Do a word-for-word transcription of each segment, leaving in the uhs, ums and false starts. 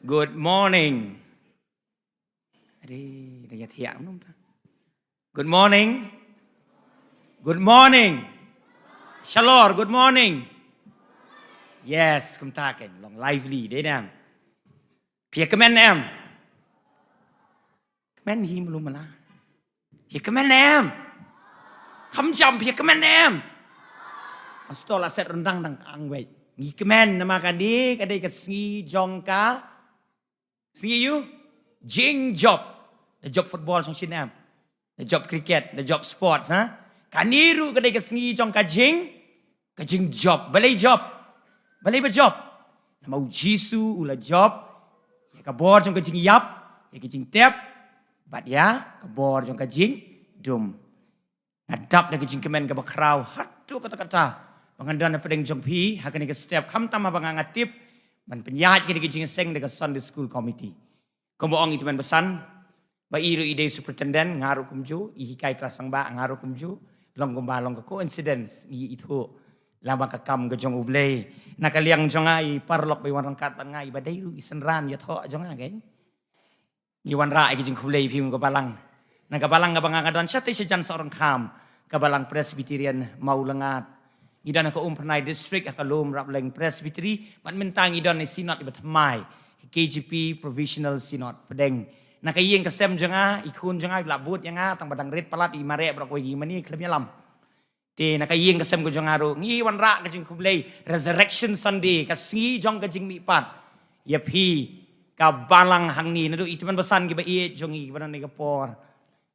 Good morning. Ade, da ïa thiah num ta. Good morning. Good morning. Shalor, good morning. Yes, kumta kein long lively de nam. Phi ïa kmen em? Kmen hi mulu mala. Phi ïa kmen em? Kham jam, phi ïa kmen em? Pastor la set rundang dang ang wei. Ngi kmen namar kane ka dei ka sngi jong ka Sngi ïa u jingjop. Da jop football shong shin em? Da jop cricket, da jop sports, ha? Kane ruh ka dei ka sngi jong ka jing, ka jingjop. Balei jop? Balei ba jop? Namar u Jisu u la jop ïa ka bor jong ka jingïap, ïa ka jingtep, bad ïa ka bor jong ka jingdum. Nga dap da ka jingkmen kaba khraw haduh katta katta ba ngan don hapdeng jong phi ha kane ka step, khamtam haba nga nga tip ban pynïaid kane ka jingseng da ka Sunday School Committee. Kumba ong i tymmen basan, ba i ruh i dei superintendent, nga ruh kumjuh, i hikai klas rangbah, nga ruh kumjuh. Long kumba long ka coincidence, ngi ithuh lang ba ka kam ka jong U Blei. Na ka liang jong nga i paralok ba i wan ryngkat bad nga, i ba dei ruh i synran ïathoh jong nga kein. Ngi wanrah ïa ki jingkhublei ïa phi kum ka balang. Na ka balang kaba nga nga don shatei shajan Sohryngkham, ka balang Presbyterian Mawlyngat. Ngi don ha ka Umphyrnai District ha ka Lum Rapleng Presbytery, bad mynta ngi don ha synod iba thymmai, K J P Provisional Synod Pdeng. Na ka ïing ka sem jong nga, i khun jong nga i la bud ïa nga, tang ba dang rit palat i mareh baroh kawei ki mane khlem ïalam. Te na ka ïing ka sem ka jong nga ruh ngi wanrah ka jingkhublei Resurrection Sunday, ka sngi jong ka jingmihpat ïa phi ka balang hangne, naduh i tymmen basan kiba ïeit jong ngi kiba don ha kane ka por,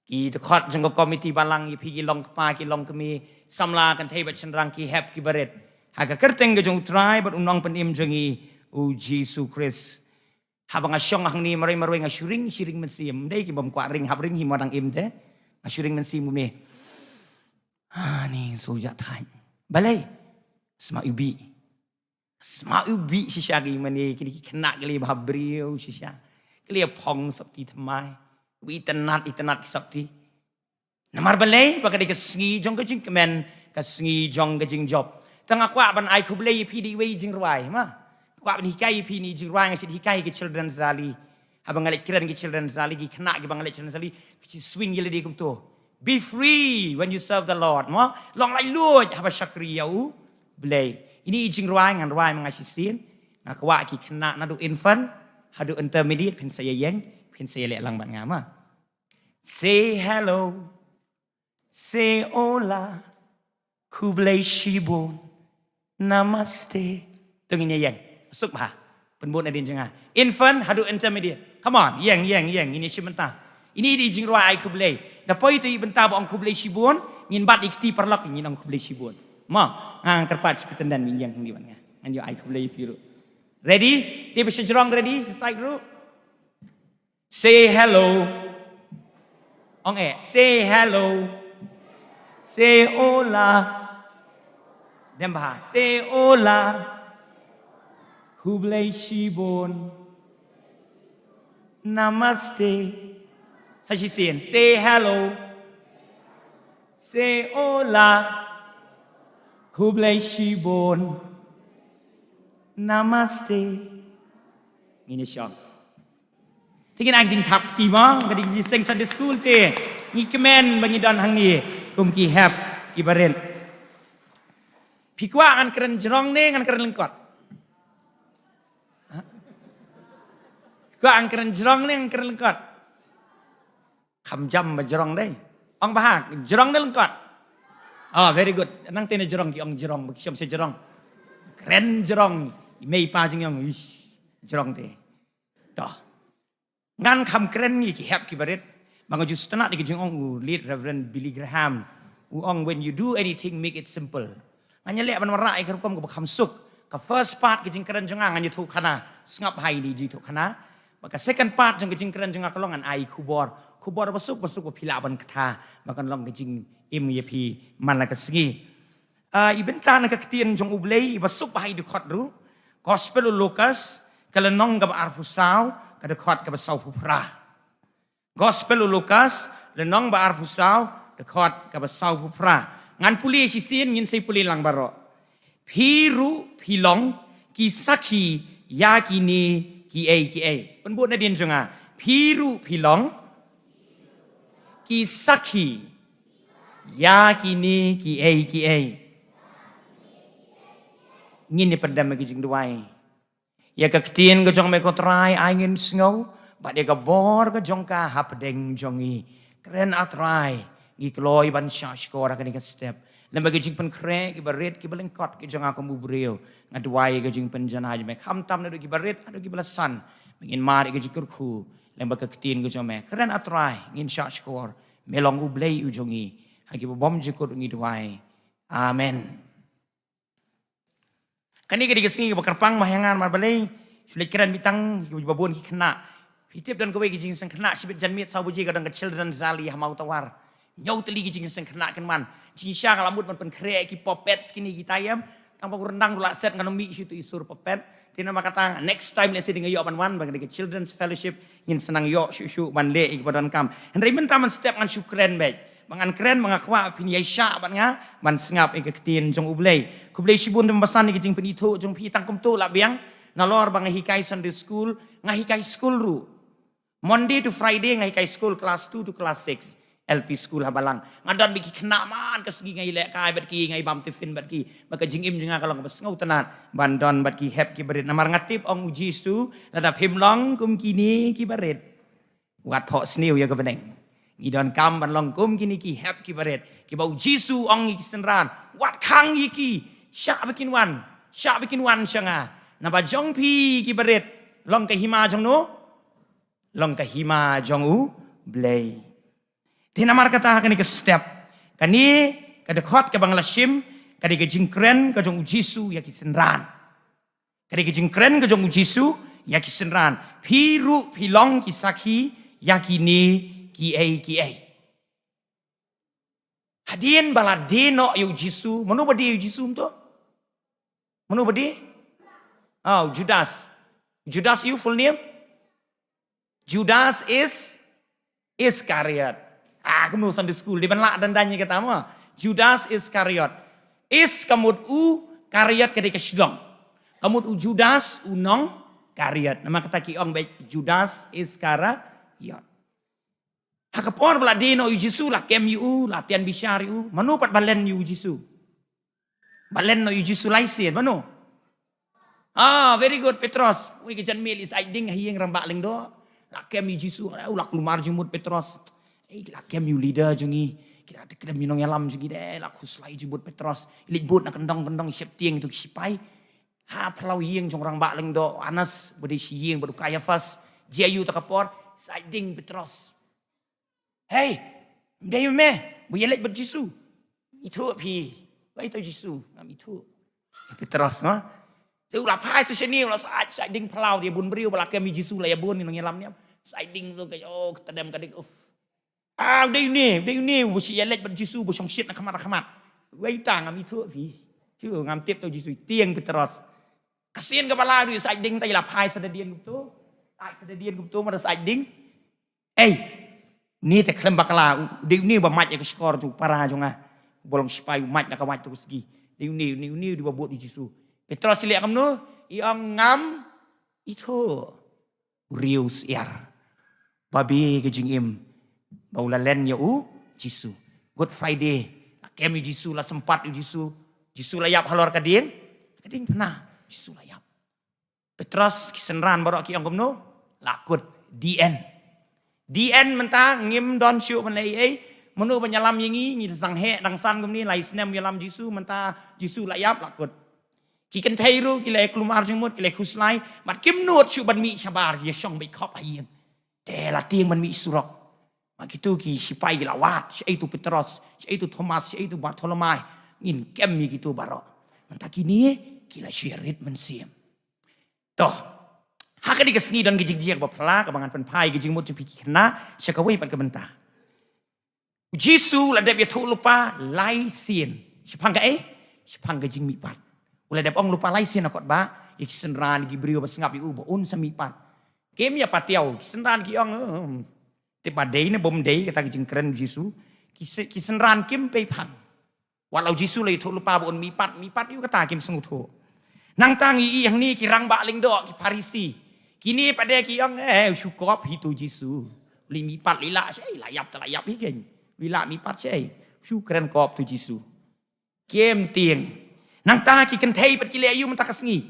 ki dkhot jong ka komiti balang, ïa phi ki long kpa ki long kmie, samla kynthei bad shynrang, ki hep ki barit, ha ka kyrteng ka jong U Trai bad U Nongpynim jong ngi U Jisu Khrist. Haba nga shong hangne marwei marwei nga shu ring shi ring mynsiem. Ym dei ki bym kwah ring, hap ring hi mo dang im te. Nga shu ring mynsiem kumne. Ha, ni shu ïa thait. Balei? Sma u bih. Sma u bih shisha ki mane, kine ki khynnah ki la bha briew shisha. Ki la phong sopti thymmai. Bad itynnad itynnad ki sopti. Namar balei? Ba ka dei ka sngi jong ka jingkmen, ka sngi jong ka jingjop. Te nga kwah ban ai khublei ïa phi da iwei i jingrwai, ma. Kwah ban hikai ïa phi ine i jingrwai, nga shait hikai ha ki children's rally. Haba nga leit kren ki children's rally, ki khynnah kiba nga leit children's rally, ki swing ïa lade kumto. Be free when you serve the Lord, ma. Long laitluid haba shakri ïa U Blei. Ine i jingrwai ngan rwai ma nga shisien. Nga kwah ki khynnah naduh infant haduh intermediate phin sa ïa ïeng, phin sa ïaleh lang bad nga, ma. Say hello. Say hola. Khublei shibun. Namaste. To ngin ïeng. Suk bha. Pynbun hadien jong nga. Infant haduh intermediate. Come on. Ïeng, ïeng, ïeng. Ngin ïeng shim bynta. Ine i jingrwai ai khublei. Da poi to i bynta ba ong khublei shibun, ngin bat ïa ki kti paralok, ngin ong khublei shibun. Mo, nga kyrpad superintendent, ngin ïeng hangne bad nga. Ngan ïoh ai khublei ïa phi ruh. Ready? Te ba sha jrong ready? Sha side ruh. Say hello. Ong eh, say hello. Say hola. Dem bha, say hola. Khublei shibun. Namaste. Sa shisien, say hello. Say hola. Khublei shibun. Namaste. Ngin ïa shong. Te ngin ai ka jingthap kti mo, ka dei ka jingseng Sunday School te. Ngi kmen ba ngi don hangne kum ki hep ki barit. Phi kwah ngan kren jrong ne ngan kren lyngkot? Ha? Phi kwah ngan kren jrong ne ngan kren lyngkot? Kham jam ba jrong dei. Ong bha, jrong ne lyngkot? Oh, very good. Nangta ne jrong, ki ong jrong, ba ki shong sha jrong. Kren jrong. I mei i pa jong ngi ong, ish, jrong te. To. Ngan kham kren ïa ki hep ki barit. Ba nga ju sngewtynnat ïa ki jingong u late Reverend Billy Graham. U ong, when you do anything, make it simple. Ngan ïaleh ban wanrah ïa ka rukom kaba kham suk. Ka first part ka jingkren jong nga ngan ïathuh khana. Sngap bha ïa ine i jingïathuh khana. Bad ka second part jong ka jingkren jong nga ka long ngan ai khubor. Khubor ba suk ba suk ba phi lah ban kta. Ba kan long ka jingim ïa phi man la ka sngi. Ah, i bynta na ka ktien jong U Blei, iba suk bha i dkhot ruh. Gospel u Lukas, ka lynnong kaba arphew saw, ka dkhot kaba sawphew phra. Gospel u Lukas, lynnong ba arphew saw, dkhot kaba sawphew phra. Ngan pule shisien, ngin sa ïa pule lang baroh. Phi ruh phi long ki sakhi ïa kine Kiei kiei. Pynbud nadien jong nga. Phi ruh phi long ki sakhi ïa kine kiei kiei. Ngin ïa pyndem ha ki jingduwai. Ïa ka ktien ka jong me ko Trai ai ngin sngew, bad ïa ka bor ka jong ka hapdeng jong ngi. Kren A Trai, ngi kloi ban shah shkor ha kane ka step. Lem bad ki jingpynkhreh kiba rit kiba lyngkot ki jong nga kum u briew. Nga duwai ïa ka jingpynjanai jong me, khamtam naduh kiba rit haduh kiba la san. Ba ngin mad ïa ka jingkyrkhu lem bad ka ktien ka jong me. Kren A Trai, ngin shah shkor. Me long U Blei u jong ngi. Ha ki bymjukut ngi duwai. Amen. Kane ka dei ka sngi kaba kyrpang ba ha nga namar balei, shu leit kren beit tang kiba bun ki khynnah. Phi tip don kawei ka jingsngewkhynnah, shibit janmiet saw baje ka don ka children's rally ha Mawtawar. Hynñiew tylli ki jingsngewkhynnah kin wan. Jingshisha nga la mut ban pynkhreh ki puppets kine kita ïam. Tang ba u ryndang ruh la set, ngan ym mih shuh ïa uto i sur puppet. Te namar kata next time lehse te dang ïoh ban wan, ba ka dei ka children's fellowship, ngin sa nang ïoh shuh shuh ban leh ïa kiba donkam. Hynrei mynta mynstep ngan shu kren beit. Ba ngan kren, ba nga kwah phin ïai shah bad nga ban sngap ïa ka ktien jong U Blei. Khublei shibun te Mbasan ïa ka jingpynithuh jong phi. Tang kumto lah biang, nalor ba nga hikai Sunday school, nga hikai school ruh. Monday to Friday nga hikai school, class two to class six, L P school ha Balang. Nga don bad ki khynnah man ka sngi, nga ïalehkai bad ki, nga ïabam tiffin bad ki. Bad ka jingim jong nga ka long kaba sngewtynnat ban don bad ki hep kiba rit. Namar nga tip, ong U Jisu, lada phim long kum kine kiba rit, wat phohsniew ïa ka bneng. Ngi donkam ban long kum kine ki hep kiba rit, kiba U Jisu ong ïa ki synran, wat khang ïa ki, shah ba kin wan, shah ba kin wan sha nga. Naba jong phi kiba rit, long ka hima jong no? Long ka hima jong U Blei. Te namar kata ha kane ka step, kane ka dkhot kaba nga la shim, ka dei ka jingkren ka jong U Jisu ïa ki synran. Ka dei ka jingkren ka jong U Jisu ïa ki synran. Phi ruh phi long ki sakhi ïa kine kiei kiei. Hadien ba la die noh ïa U Jisu, mano ba die ïa U Jisu mynta? Mano ba die? Oh, Judas. Judas, your full name? Judas is Iskariot. Ah, kumno Sunday school, dei ban lah dang dang ïa kata mo. Judas Iskariot. Is ka mut u, Kariot ka dei ka shnong. Ka mut u Judas u nong Kariot. Namar kata ki ong beit Judas Iskariot. Ha ka por ba la die noh ïa U Jisu, la kem ïa u, la tian bishar ïa u, mano pat ba len ïa U Jisu? Ba len noh ïa U Jisu lai sien, mano? Ah, very good, Petros. Ui, ka janmiet i Saitding ha ïing Rangbah Lyngdoh. La kem ïa U Jisu, eh, u la kulmar jingmut Petros. Eh, ki la kem ïa u leader jong ngi. Ki la kem ïa u nongïalam jong ngi de, la khuslai jingmut Petros. I leit bud na kyndong kyndong, i sheptieng ïa uto ki shipai. Ha phyllaw ïing jong Rangbah Lyngdoh, Anas, ba dei shi ïing bad u Kaiaphas. Jia ïa uta ka por, Saitding, Petros. Hei, ym dei me ba ïaleit bad U Jisu? Ithuh phi. Wei to U Jisu, ngam ithuh. Petros, ha? Te u la phai sa shane, u la Sait, Saitding phyllaw, te bun briew ba la kem ïa U Jisu, la ïa bun ïa u nongïalam niam. Saitding to ka, oh, ka tdem ka dik, uff. Ah, u dei une, u dei une, u ba shu ïaleit bad U Jisu, ba shongshit na khmat na khmat. Wei ta, ngam ithuh phi. Shu, ngam tip to U Jisu, tieng Petros. Ka sien kaba lai ruh Saitding ta i la phai sa da dien kumto. Ai sa da dien kumto, ma da Saitding. Ei, ni te khlem bakla, u dei une ba mait ïa ka shkor jong u para jong nga. U ba long shipai, u mait na ka wait to ka sngi. Dei une, une, une, u dei ba bud ïa U Jisu. Petros i leh kumno? I ong ngam ithuh. U riew syiar. Babe ka jingim ba u la len ïa U Jisu. Good Friday, la kem ïa U Jisu, la sympat ïa U Jisu. Jisu la ïap halor ka dieng, ka diengphna. Jisu la ïap. Petros, ki synran baroh ki ong kumno? La kut. The end. The end. Mynta ngim don shuh ban leh ei ei. Mano ban ïalam ïa ngi, ngi dang heh dang san kumne, lai snem ïalam Jisu, mynta Jisu la ïap, la kut. Ki kynthei ruh ki la kulmar jingmut, ki la khuslai, mat kim nud shuh ban mih shabar, ki ïa shong beit khop ha ïing. Te la tieng ban mih surok. Ma kito ki shipai ki la wad, shaei to Petros, shaei to Thomas, shaei to Bartholomai. Ngin kem ïa kito baroh. Mynta kine ki la shu ïa rit mynsiem. To, ha kane ka sngi don ka jingjia kaba phylla, kaba ngan pynphai ka jingmut jong phi ki khynnah sha kawei pat ka bynta. U Jisu u la dep ïathuh lypa lai sien. Shaphang kaei? Shaphang ka jingmihpat. U la dep ong lypa lai sien, ha kot ba ïa ki synran, ïa ki briew ba sngap ïa u, ba un sa mihpat. Kim ïa patiaw, ki synran ki ong, hmm, te ba dei ne bym dei kata ka jingkren U Jisu. Ki sy-, ki synran kim pei phang. Wat la U Jisu u la ïathuh lypa ba un mihpat, mihpat ïa u kata kim sngewthuh. Nangta ngi ïohi hangne ki rangbah lyngdoh, ki Pharisi, Kine pat de ki ong, eh, shu kop hi tu Jisu. Lei mihpat lei lah shei, la ïap te la ïap hi kein. Lei lah mihpat shei. Shu kren kop tu Jisu. Kem tieng. Nangta ki kynthei pat ki leh ïa u mynta ka sngi.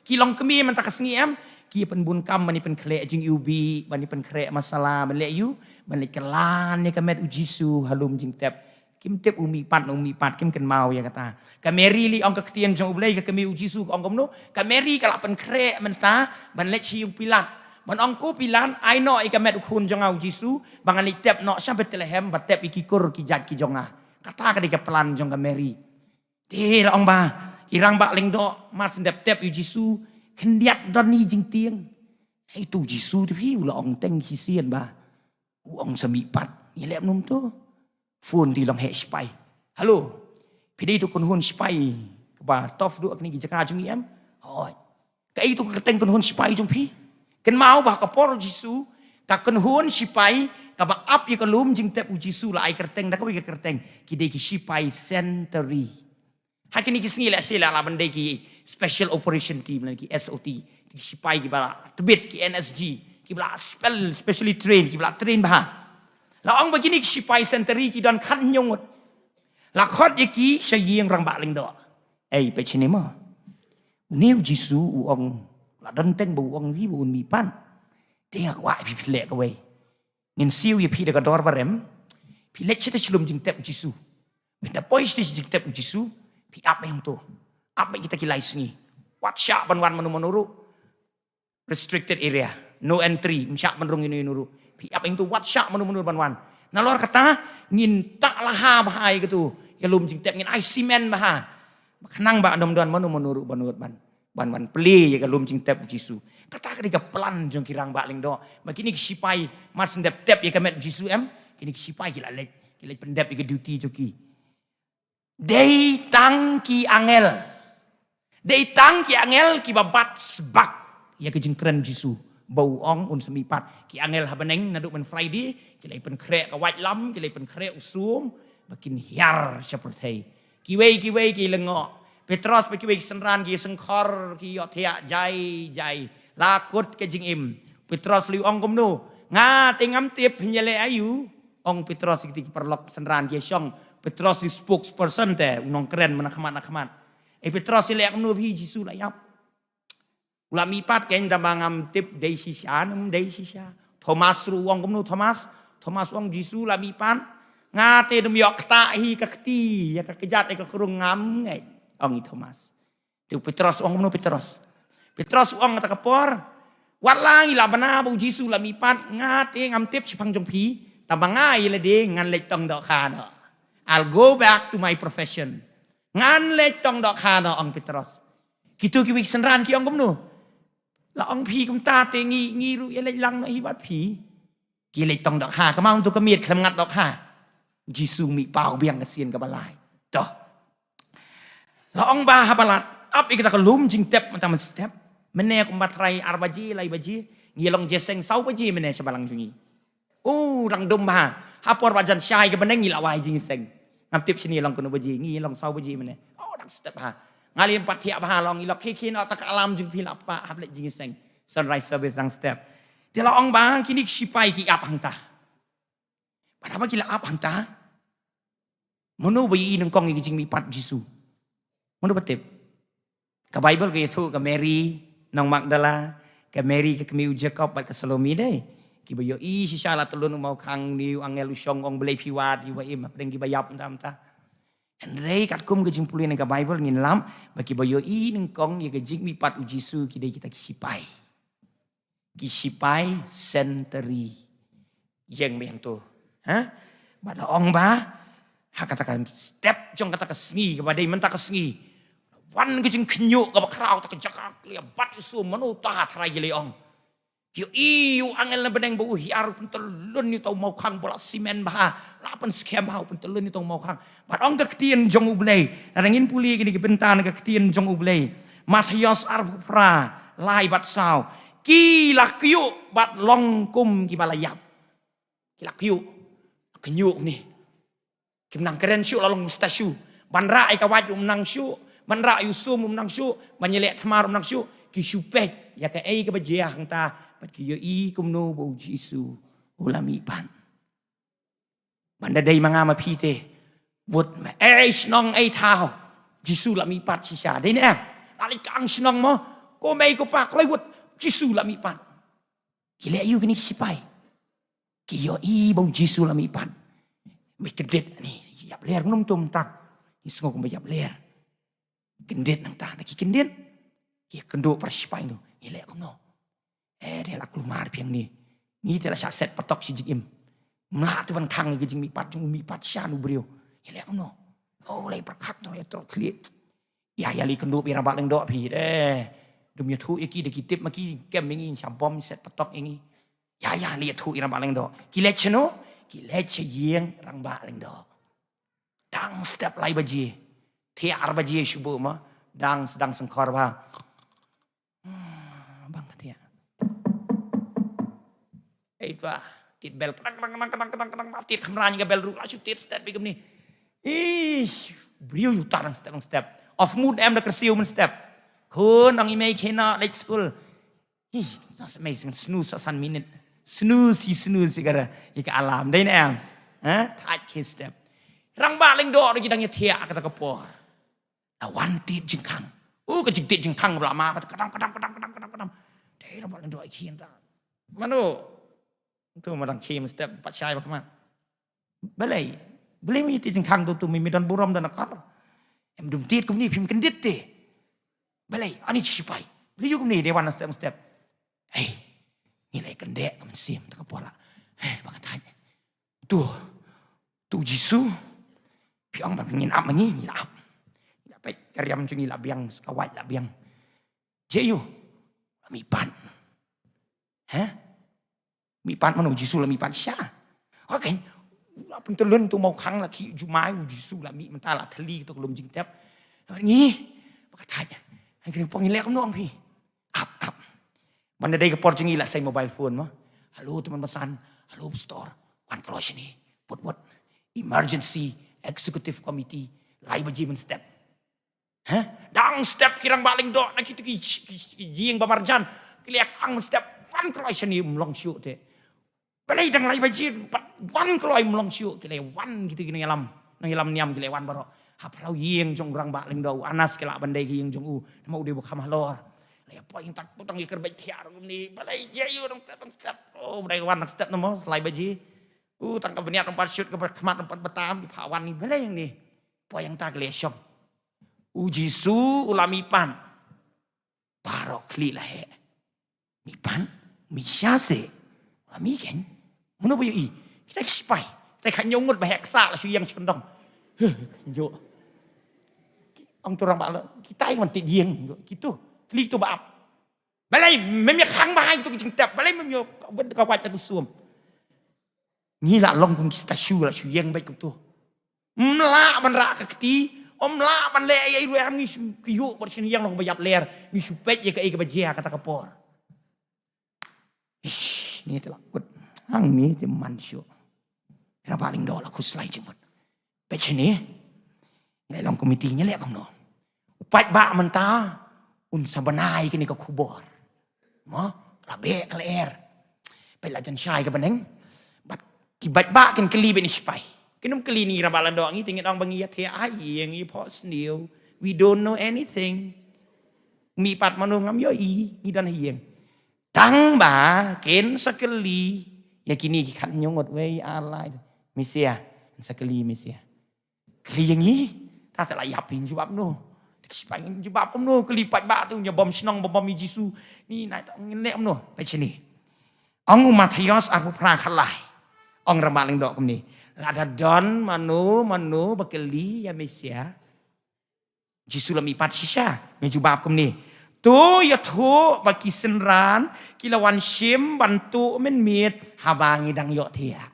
Ki long kmie mynta ka sngi em. Ki pynbun kam ban ïa pynkhreh jingiwbih, ban ïa pynkhreh masala, ban leh ïa u, ban leh kylla ïa ka met u Jisu ha lum jingtep. Kim tip u mihpat, u mihpat, kim kynmaw ïa kata. Ka Mary lei ong ka ktien jong U Blei, ka kmie u Jisu ka ong kumno. Ka Mary ka la pynkhreh mynta ban leit sha ïing u Pilat. Ban ong, ko Pilat, ai noh ïa ka met u khun jong nga u Jisu, ba ngan leit tep noh sha Bethlehem, ba tep ïa ki kur ki jait ki jong nga. Kata ka dei ka plan jong ka Mary. Te la ong ba, i Rangbah Lyngdoh, mar shen dep tep ïa u Jisu, khyndiat don hi jingtieng. Hei tu Jisu te phi, u la ong teng shisien ba. U ong sa mihpat, ngi leh kumno to. Phone te long heh shipai. Hello. Phi dei tu kynhun shipai kaba tough duh ha kine ki jaka jong ngi em? Hooid. Kaei tu ka kyrteng kynhun shipai jong phi? Kynmaw ba ka por Jisu, ka kynhun shipai kaba ap ïa ka lum jingtep u Jisu la ai kyrteng da kawei ka kyrteng. Ki dei ki shipai sentry. Ha kine ki sngi lehse la, la ban dei ki special operation team lane ki S O T, ki shipai kiba la tbit, ki N S G, kiba la spell, specially trained, kiba la train bha. La ong ba kine ki shipai sentry ki don khathynñiew ngut. La khot ïa ki sha ïing Rangbah Lyngdoh. Ei, peit shane mo. Une u Jisu u ong, la don teng ba u ong hi ba un mihpat. Te nga kwah phi phi leh kawei. Ngin siew ïa phi da ka dor ba rem. Phi leit shatei sha lum jingtep u Jisu. Mynta poi shatei sha jingtep u Jisu. Phi ap ïa u to. Ap ïa kita ki lai sngi. Wat shah ban wan mano mano ruh. Restricted area. No entry. Ym shah ban rung ïano ïano ruh. Phi ap ïa u to, wat shah mano mano ban wan. Nalor kata, ngin tak laha bha ïa kato. Ïa ka lum jingtep, ngin ai simen bha. Ba khnang ba ym don mano mano ruh ban nud ban ban wan plie ïa ka lum jingtep u Jisu. Kata ka dei ka plan jong ki Rangbah Lyngdoh. Ba kine ki shipai, mar shen dep tep ïa ka met u Jisu em, kine ki shipai ki la leit, ki leit pyndep ïa ka duty jong ki. Dei tang ki angel. Dei tang ki angel kiba bat sbak ïa ka jingkren u Jisu. Ba u ong un sa mihpat. Ki angel ha bneng naduh myn Friday, ki la pynkhreh ka waitlam, ki la pynkhreh u sum, ba kin hiar sha pyrthei. Kiwei kiwei ki lyngngoh. Petros bad kiwei ki synran ki sngewkhor, ki ïohthiah jai jai. La kut ka jingim. Petros lei ong kumno? Nga te ngam tip phin ïaleh aïu. Ong Petros ïa kita ki paralok synran ki shong. Petros lei spokesperson te, u nongkren mynta khmat na khmat. Eh Petros, ïaleh kumno phi, Jisu la ïap? U la mihpat, kein tang ba ngam tip dei shisha ne ym dei shisha. Thomas ruh u ong kumno Thomas? Thomas u ong Jisu la mihpat. Nga te ym ïoh ktah hi ka kti, ïa ka kjat, ïa ka krung ngam ngeit. Ong i Thomas. Te u Petros u ong kumno Petros? Petros u ong kata ka por. Wat la ngi la bna ba u Jisu la mihpat, nga te ngam tip shaphang jong phi. Tang ba nga ïa lade ngan leit tong dohkha noh. I'll go back to my profession. Ngan leit tong dohkha noh, ong Petros. Kito kiwei ki synran ki ong kumno? La ong phi kumta te ngi, ngi ruh ïaleit lang noh hi bad phi. Ki leit tong dohkha, ka mut tu ka miet khlem ngat dohkha. Jisu mih paw biang ka sien kaba lai. To. La ong ba haba la ap ïa kata ka lum jingtep mynta mynstep. Mynne kumba trai ar baje, lai baje. Ngi long jingïaseng saw baje mynne sha balang jong ngi. Oh, dang dum bha. Ha por ba jan shai ka bneng ngi la wai jingïaseng. Ngam tip shane long kano baje, ngi long saw baje mynne. Oh, dang step bha. Nga lei pat thiah bha, la ong i lok, khie khie noh ta ka alarm jong phi, la pah hap leit jingïaseng. Sunrise service dang step. Te la ong ba kine ki shipai ki ap hangta. Bad haba ki la ap hangta, mano ba ïohi nyngkong ïa ka jingmihpat Jisu? Mano ba tip? Ka Baibl ka ïathuh ka Mary nong Magdala, ka Mary ka kmie u Jakob bad ka Salome dei. Kiba ïohi shisha la tyllun u mawkhang, une u angel u shong, ong balei phi wad, kiba im hapdeng kiba ïap mynta mynta. Hynrei katkum ka jingpule na ka Baibl ngin lap ba kiba ïohi nyngkong ïa ka jingmihpat u Jisu ki dei kita ki shipai. Ki shipai sentry. Ïeng beit hangto. Ha? Bad la ong ba ha kata ka step jong kata ka sngi kaba dei mynta ka sngi, wan ka jingkhynñiuh kaba khraw, ta ka jaka ka la ïa bat u sum, mano uta ha tharai, ki la ong. Ki ïohi u angel na bneng ba u hiar, u pyntyllun ïa uta u mawkhang ba la simen bha, la pynskhem bha, u pyntyllun ïa uta u mawkhang. Bad ong ka ktien jong U Blei, lada ngin pule kine ki bynta na ka ktien jong U Blei. Mathaios arphew phra, lai bad saw. Ki la kyiuh bad long kum kiba la ïap. Ki la kyiuh. Khynñiuh ne. Kim nang kren shuh, la long statue. Ban rah ïa ka wait um nang shuh, ban rah ïa u sum um nang shuh, ban ïaleh tmar um nang shuh, ki shu peit. ïa kaei kaba jia hangta, bad ki ïohi kumno ba u Jisu u la mihpat. Ban da dei ma nga ma phi te, wut me ei shnong ei thaw, Jisu la mihpat shisha. Dei ne em? La leit kang shnong mo, ko mei ko pa, kloi wut, Jisu la mihpat. Ki leh aïu kine ki sipai? Ki ïohi ba u Jisu la mihpat. Me kyndit ni, ïap ler ngam tum tak. Ni sngew kumba ïap ler. Kyndit nangta, da ki kyndit. Ki kynduh para sipai tu. Ngi leh kumno? Eh, dei la kulmar phi ïa ngi. Ngi te la shah set patok shi jingim. Mlah te ban khang ïa ka jingmihpat jong u, mihpat shisha u briew. Ngi leh kumno? Oh, leh pyrkhat, leh trok khlieh. Ïa, ïa leit kynduh ïa i Rangbah Lyngdoh phi. Eh, dum ïathuh ïa ki, da ki tip ma ki, kem ïa ngi, sha bom set patok ïa ngi. Ïa, ïa leit ïathuh ïa i Rangbah Lyngdoh. Ki leit shano? Ki leit sha ïing Rangbah Lyngdoh. Dang step lai baje. Thiah ar baje shuh bha ma. Dang, dang sengkhor bha. Hmm, bang ka thiah. Ei, bah, tied bel, kdang, kdang, kdang, kdang, kdang, kdang, ma tied khamran ka bel ruh, la shu tied step bha kumne. Ish, briew ïa uta dang step, dang step. Off mood em, da kyrsiew mynstep. Khun, dang i mei khie noh leit skul. Ih, sa sa mei sing snooze sa san minit. Snooze, i snooze, i ka ra, i ka alarm. Dei ne em? Ha? Thait khie step. Rangbah Lyngdoh ruh ki dang ïathiah kata ka por. La wan tied jingkhang. Oh, ka jingtied jingkhang ba la ma, kata ka dam, ka dam, ka dam, ka dam, ka dam, ka dam. Dei Rangbah Lyngdoh i khie ta. Mano? Tu ma dang khie mynstep, pat shai ba khmat. Balei? Balei me ïa tied jingkhang tu, tu me, me don burom don akor? Em dum tied kumne phim kyndit te. Balei? Ani sipai. Balei ïoh kumne, dei wan step step. Hei. Ngi leh kyndit ka mynsiem ta ka por la. Hei, ba nga thait. Tu. Tu Jisu. Phi ong ba ngin ap ma ngi, ngi la ap. Ngi la peit ka riam jong ngi la biang, ka wait la biang. Jisu. La mihpat. Heh? Mihpat mano, Jisu la mihpat shisha. Okay. La pyntyllun tu maw khang la khih jumai, u Jisu la mih mynta, la thylli tu ka lum jingtep. Ngi, ba ka thait. Ngi kren pong ngi leh kumno ong phi. Ap, ap. Ban da dei ka por jong ngi la sei mobile phone mo. Hello teman basan, hello pastor. Wan kloi shane. Wut wut. Emergency Executive Committee. Lai baje mynstep. Heh? Dang step ki Rangbah Lyngdoh na kita ki, ki, ki ïing ba marjan. Ki leh kang step, wan kloi shane, ym long shuh te. Balei dang lai baje pat wan kloi, ym long shuh, ki leh wan kita ki nongïalam. Nongïalam niam ki leh wan baroh. Ha phyllaw ïing jong u Rangbah Lyngdoh, u Anas ki lah ban dei ka ïing jong u. Namar u dei ba kham halor. Leh poi ïing tak putang ïa ka beit thiah ruh kumne. Balei je ïu dang step, dang step. Oh, balei wan dang step namar lai baje. U tang ka bniat ym pat shut, ka khmat ym pat batam, ki phah wan ni, balei ïa ngi. Poi ïa ta ki leh shong. U Jisu u la mihpat. Baroh khlieh la heh. Mihpat, mih shisha se. La mih kein. Mano ba ïohi? Kita ki sipai. Kita ki khñiot ngut ba heh ksah la shu ïeng sha kyndong. Huh, khñiot. Ong tu Rangbah Lyngdoh, kita ïa wan tied ïing. Kitu. Khlieh tu ba ap. Balei mem ïa khang bha ïa kitu ki jingtep. Balei mem ïa wad ka wait da ka sum. Ngi la long kum ki statue, la shu ïeng beit kumtu. Ym lah ban rah ka kti, ym lah ban leh ei ei ruh em, ngi shu kyiuh bad shu ïeng long ba ïap ler, ngi shu peit ïa kaei kaba jia kata ka por. Ish, ngi te la kut. Hangne te man shuh. Rangbah Lyngdoh la khuslai jingmut. Peit shane. Ngi long komiti ngi leh kumno. U paidbah mynta un sa bnai kane ka khubor. Mo, ka la beh ka lyer. Peit la jan shai ka bneng. Bad ki paidbah kin kylli bad ki sipai. Kin ym kylli ngi Rangbah Lyngdoh, ngi te ngin ong ba ngi ïathiah ha ïing, ngi phohsniew. We don't know anything. Mihpat mano ngam ïohi, ngi don ha ïing. Tang ba kin sa kylli ïa kine ki khathynñiew ngut, wei ar lai. Misia, kin sa kylli Misia. Kylli ïa ngi, ta te la ïap, phin jubab no. Te ki sipai ngin jubab kumno, kylli paidbah tu, ïa bom shnong, bom bom ïa Jisu. Ngi nai ta ngin leh kumno, peit shane. Ong u Mathaios arphew phra khatlai. Ong Rangbah Lyngdoh kumne. Lada don mano mano ba kylli ïa Misia. Jisu la mihpat shisha, me jubab kumne. To ïathuh ba ki synran ki la wan shim ban tuh mynmiet haba ngi dang ïohthiah.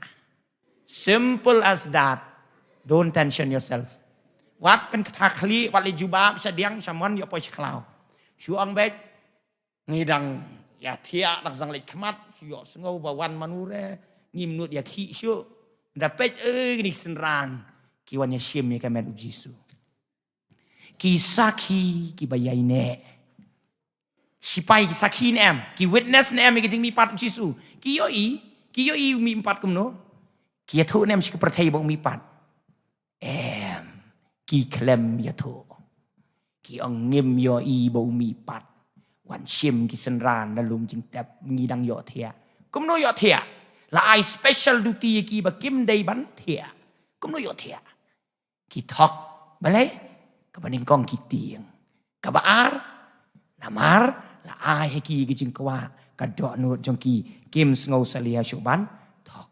Simple as that. Don't tension yourself. Wat pynkynthah khlieh, wat leit jubab shadiang shamon, ïoh poi sha khlaw. Shu ong beit, ngi dang ïathiah, dang sdang leit khmat, shu ïohsngew ba wan mano re, ngim nud ïakhih shuh. Da peit, eh, kine ki synran ki wan ïashim ïa ka met u Jisu. Ki sakhi kiba ïaineh. Sipai ki sakhi ne em, ki witness ne em ïa ka jingmihpat u Jisu? Ki ïohi, ki ïohi u mihpat kumno? Ki ïathuh ne em sha ka pyrthei ba u mihpat? Em, ki khlem ïathuh. Ki ong ngim ïohi ba u mihpat. Wan shim ki synran na lum jingtep, ngi dang ïohthiah. Kumno ïohthiah? La ai special duty ïa ki ba kim dei ban thiah. Kumno ïohthiah? Ki thok. Balei? Kaba nyngkong ki tieng. Kaba ar, namar la ai ha ki ka jingkwah, ka dohnud jong ki, kim sngew salia shuh ban thok.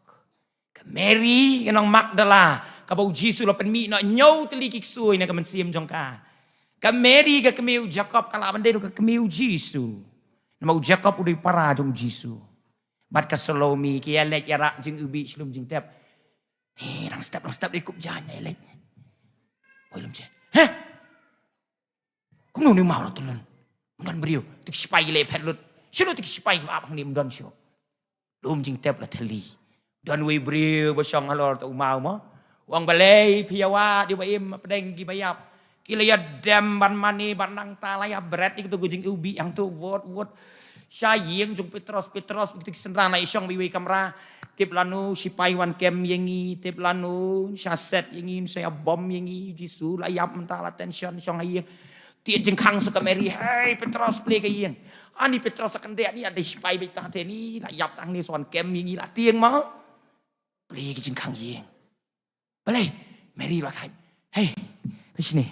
Ka Mary ka nong Magdala, kaba u Jisu la pynmih noh hynñiew tylli ki ksuid na ka mynsiem jong ka. Ka Mary ka kmie u Jakob ka lah ban dei ruh ka kmie u Jisu. Namar u Jakob u dei para jong u Jisu. Bad ka Salome ki ïa leit ïa rah jingiwbih sha lum jingtep. He, lang step, lang step, dei kup jaiñ, ïa leit. Poi lum jaiñ. Heh? Kumno une u maw la tylli? Ym don briew, te ki sipai ki leh phet lut. Shano te ki sipai kiba ap hangne, ym don shuh. Lum jingtep la thylli. Don uwei u briew ba shong halor te u maw mo. U ong balei phi ïa wad ïa u ba im hapdeng kiba ïap. Ki la ïa dem ban mane, ban nangta la ïa bret ïa kito ki jingiwbih hangto, wot wot. Sha ïing jong Petros, Petros, kito ki synran la ïa shong bad iwei i kamra. Tip lano sipai wan kem ïa ngi, tip lano sha set ïa ngi, sa ïa bom ïa ngi, Jisu la ïap mynta, la tension shong ha ïing. Tied jingkhang sa ka Mary, hei Petros, plie ka ïing. Ani Petros sa kyndiah, ni ade sipai beit tang te, ni la ïap tang ni, sa wan kem ïa ngi, la tieng ma. Plie ka jingkhang ïing. Balei? Mary la khait. Hei, phi shini.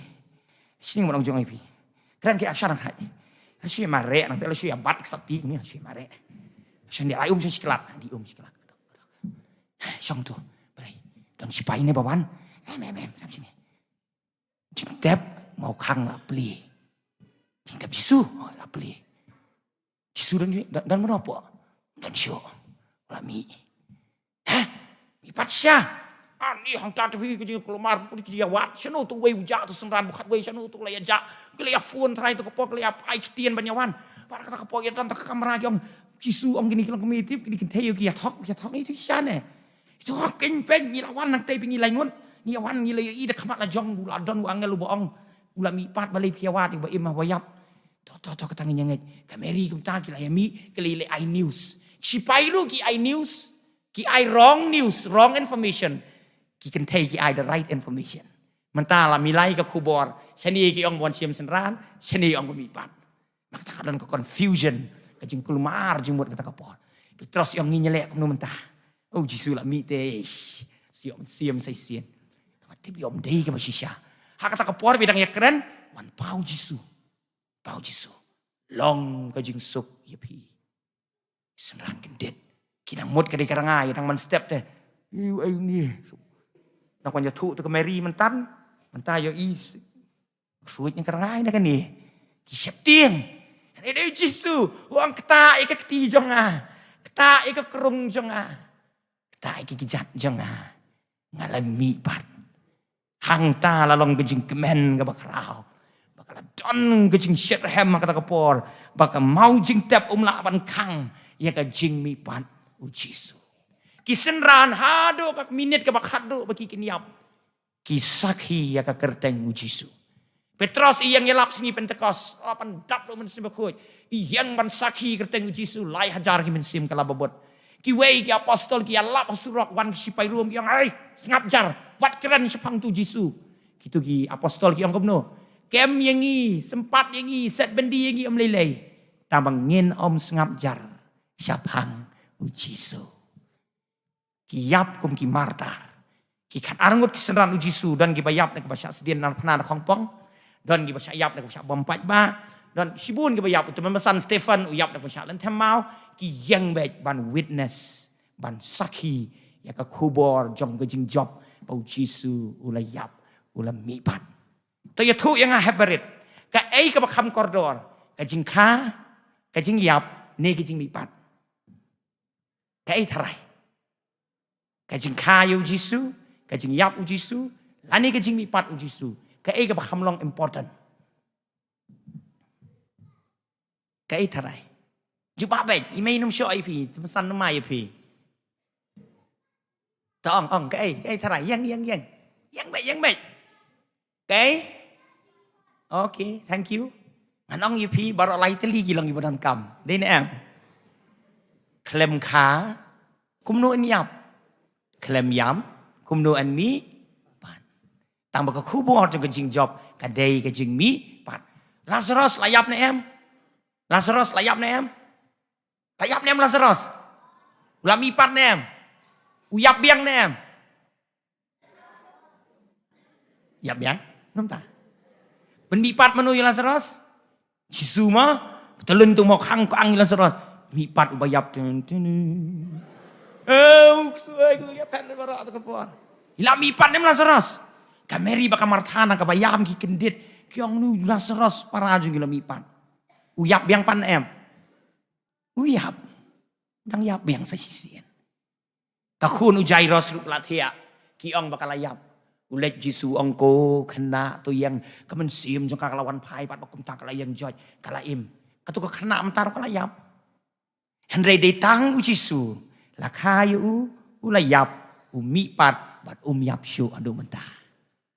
Shini, ngan ong jong ai phi. Kren ki ap sha nang khait. La shu mareh nang te, la shu ïa bat ka sapti ni, la shu mareh. Shan dia lai um sha shi klat, di um shi klat. Shong tu. Balei? Don sipai ne ba wan? Em, em, em, sam shini. Jingtep, maw khang la plie. Jingtep Jisu, oh, la plie. Jisu don, don, don mano po? Don shuh. La mih. Heh? Mih pat sha. Ani hangta te phi ka jingkulmar, phi ka jingïawad. Shano tu wei u jah, tu synran ba khatwei, shano tu la ïa jah. Ki la ïa phone trai tu ka por, ki la ïa ai ktien ban ïa wan. Pat kata ka por ïa don ta ka kamra, ki ong Jisu, ong kine ki long kmie tip, kine kynthei ïa ki ïa thok, ïa thok ni tu sha ne. Ito ha keiñ peiñ, ngi la wan nangtei phi, ngi la ngut, ngi la wan, ngi la ïohi da khmat la jong, u la don u angel uba ong, u la mih pat, balei phi ïa wad ïa uba im ha uba ïap. To, to, to, kata ngin ïa ngeit. Ka Mary kumta ki la ïa mih, ki la ïa leit ai news. Sipai ruh ki ai news, ki ai wrong news, wrong information. Ki kynthei ki ai the right information. Mynta la milai ka khubor, shane ki ong ba wan shim synran, shane ki ong ba mih pat. Namar kata ka don ka confusion, ka jingkulmar jingmut kata ka por. Petros i ong, ngin ïa leh kumno mynta? Oh, Jisu la mih te, ish, shu ïoh mynsiem sa shisien. Tangba tip ïoh ym dei kaba shisha. Ha kata ka por ba dang ïa kren, wan paw Jisu. Paw Jisu. Long ka jingsuk ïa phi. Synran kyndit. Ki dang mut ka dei ka rngai, dang man step te. Ïu, ai ni. Nang wan ïathuh te ka Mary mynta. Mynta ïohi. Ksuid ne ka rngai ne kane. Ki sheptieng. Kane dei u Jisu. U ong, ktah ïa ka kti jong nga. Ktah ïa ka krung jong nga. Ktah ïa ki kjat jong nga. Nga la mih pat. Hangta la long ka jingkmen kaba khraw. Ba ka la don ka jingshitrhem ha kata ka por. Ba ka maw jingtep um lah ban khang ïa ka jingmihpat u Jisu. Ki synran haduh ka minit kaba khatduh ba ki kynïap, ki sakhi ïa ka kyrteng u Jisu. Petros i ïeng ïalap sngi Pentekost, la pyndap lut Mynsiem Bakhuid. I ïeng ban sakhi kyrteng u Jisu, lai hajar ki mynsiem ka la babud. Kiwei ki apostol ki ïalap ha surok, wan ki sipai Rom ki ong, "Ai, sngap jar, wat kren shaphang utu u Jisu." Kitu ki apostol ki ong kumno? "Kem ïa ngi, sympat ïa ngi, set byndi ïa ngi ym lei lei. Tangba ngin ym sngap jar shaphang u Jisu." Ki ïap kum ki martar. Ki khatar ngut ki synran u Jisu, don kiba ïap na kaba shah sdien na phna na khongpong. Don kiba shah ïap na kaba shah bom paidbah. Don shibun kiba ïap, uta u tymmen basan Stephen u ïap na kaba shah lynthem maw. Ki ïeng beit ban witness, ban sakhi ïa ka khubor jong ka jingjop ba u Jisu u la ïap, u la mihpat. To ïathuh ïa nga hep barit. Kaei kaba kham kordor? Ka jingkha, ka jingïap, ne ka jingmihpat? Kaei tharai? Ka jingkha ïa u Jisu, ka jingïap u Jisu, lane ka jingmihpat u Jisu? Kaei kaba kham long important? Kaei tharai? Jubab beit, i mei nym shoh ïa phi, tymmen san nym ai ïa phi. To ong, ong, kaei, kaei tharai? Ïeng, ïeng, ïeng. Ïeng beit, ïeng beit. Kaei? Okay, thank you. Ngan ong ïa phi, baroh lai tylli ki long kiba donkam. Dei ne em? Khlem kha, kumno yn ïap? Khlem ïap, kumno yn mihpat? Tang ba ka khubor jong ka jingjop ka dei ka jingmihpat. Lasaros la ïap ne em? Lasaros la ïap ne em? La ïap ne em Lasaros? U la mihpat ne em? U ïap biang ne em? Ïap biang? Namar ta. Pynmihpat mano ïa Lasaros? Jisu ma. Tylun tu mo khang khang ïa Lasaros. Mihpat uba ïap, tun, tun. Eh, u ksoi, ku ïa phet le baroh tu ka por. Ïa la mihpat ne em Lasaros? Ka Mary bad ka Martha na kaba ïam ki kyndit. Ki ong nu Lasaros para jong ki la mihpat. U ïap biang pat ne em? U ïap. Dang ïap biang sa shisien. Ka khun u Jairos ruh ka la thiah. Ki ong ba ka la ïap. U leit Jisu ong, ko khynnah, to ïeng, ka mynsiem jong ka ka la wan phai pat, ba kumta ka la ïeng joit, ka la im. Kato ka khynnah mynta ruh ka la ïap. Hynrei dei tang u Jisu la kha ïa u, u la ïap, u mihpat bad um ïap shuh haduh mynta.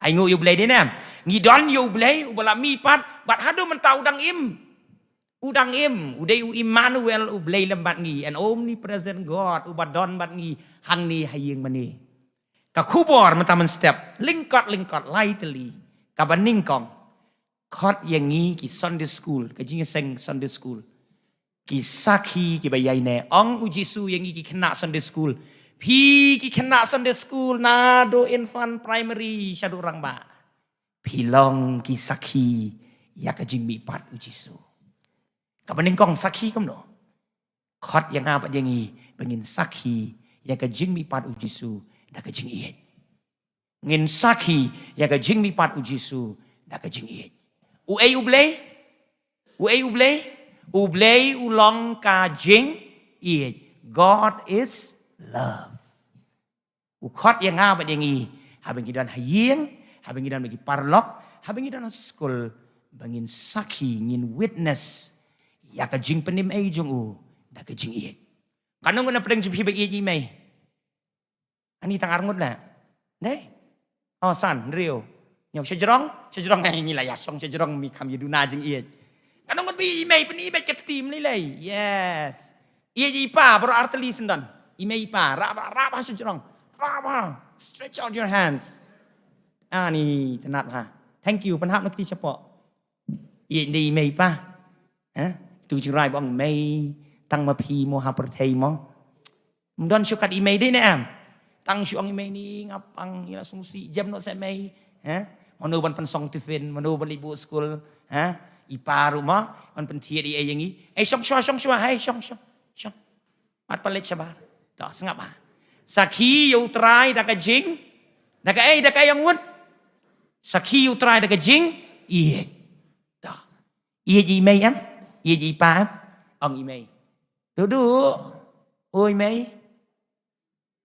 Ai nguh ïa U Blei, dei ne em? Ngi don ïa U Blei uba la mihpat bad haduh mynta u dang im. U dang im, u dei u Immanuel, U Blei lem bad ngi, an omnipresent God, uba don bad ngi hangne ha ïing mane. Ka khubor mynta mynstep, lyngkot lyngkot lai tylli, kaba nyngkong. Khot ïa ngi ki Sunday school, ka jingïaseng Sunday school. Ki sakhi kiba ïaineh, ong u Jisu ïa ngi ki khynnah Sunday school. Phi ki khynnah Sunday school naduh infant, primary shaduh rangbah. Phi long ki sakhi ïa ka jingmihpat u Jisu. Kaba nyngkong sakhi kumno? Khot ïa nga bad ïa ngi ba ngin sakhi ïa ka jingmihpat u Jisu da ka jingïeit. Ngin sakhi ïa ka jingmihpat u Jisu da ka jingïeit. U ei U Blei? U ei U Blei? U Blei u long ka jingïeit. God is love. U khot ïa nga bad ïa ngi, haba ngi don ha ïing, haba ngi don bad ki paralok, haba ngi don ha skul, ba ngin sakhi, ngin witness ïa ka jingpynim ei jong u da ka jingïeit. Katno ngut na pdeng jong phi ba ïeit ïa i mei? Ani tang ar ngut la. Dei? Oh, san, hynriew. Ñiew shajrong, shajrong, eh, ngi la ïa shong shajrong, mi kham ïa duna jingïeit. Katno ngut ba ïeit ïa i mei, pyni beit ka kti, mlei lei. Yes. Ïeit ïa i pa, baroh ar tylli shen don. I mei i pa, rah bha, rah bha shajrong. Rah bha. Stretch out your hands. Ani, tynnat bha. Thank you, pynhap na kti shapoh. Ïeit dei i mei i pa. Ha? Tu jingrai ba ong mei, tang ma phi mo ha pyrthei mo. Ym don shuh kat i mei, dei ne em? Tang shu ong i mei ni nga pang, i la sngewsih, jem noh seh mei. Ha? Mano ban pynsong tiffin, mano ban leit buh skul. Ha? I pa ruh mo, ban pynthied ei ei ïa ngi. Ei shong shuwa, shong shuwa, hei shong, shong, shong. Mat palit shabar. To, sngap ha. Sakhi ïa U Trai da ka jing. Da ka ei, da ka ei ong wut. Sakhi ïa U Trai da ka jing. Ïeit. To. Ïeit ïa i mei em? Ïeit ïa i pa em? Ong i mei. Duh duh. Oi mei.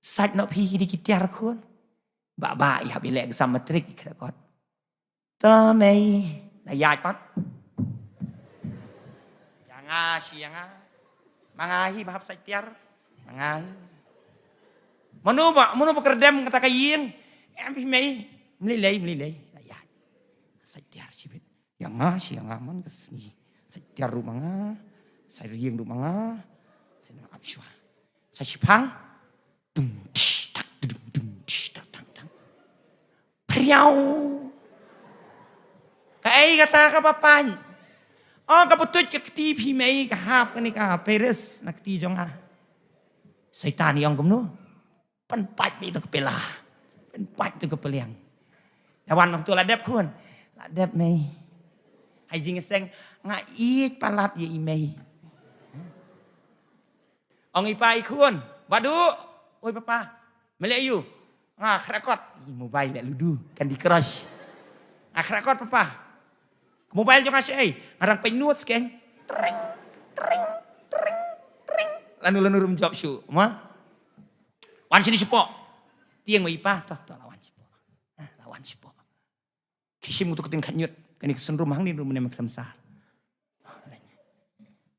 Sait noh phi ki dei ki tiar khun. Ba ba i hap i leh exam matric i khreh kot. To mei, la ïaid pat. Ïa nga shi ïa nga. Ma nga hi ba hap sait tiar. Ma nga hi. Mano ba, mano ba kyrdem kata ka ïing. Em phi mei. Mlei lei, mlei lei. La ïaid. Sait tiar shibit. Ïa nga shi ïa nga man ka sngi. Sait tiar ruh ma nga. Sait ïing ruh ma nga. Sait na ap shwa. Sait shipang. Dung, tish, tak, dung, dung, tish, tak, tang, tang. Priaw. Kaei kata kaba pang. Oh, kaba tuid ka kti phi mei ka hap kane ka Paris na kti jong nga. Saitan i ong kumno? Pynpait beit tu ka pela. Pynpait tu ka peliang. Ïa wan nong tu la dep khun. La dep mei. Hai jingïaseng nga ïeit palat ïa i mei. Ong i pa i khun, Badu, oi papa, me leh aiu? Nga khreh kot, i mobile leh ludu, Candy Crush. Nga khreh kot papa. Ka mobile jong nga shaei? Nga dang peit notes keiñ. Tring, tring, tring, tring. Lano lano ruh ym jop shuh, ma? Wan shane shapoh. Tieng oi i pa, to, to la wan shapoh. Ah, la wan shapoh. Ki shim uto ka tyngkhait ñiut, kane ka synrum hangne ruh mynne mynne khlem sar.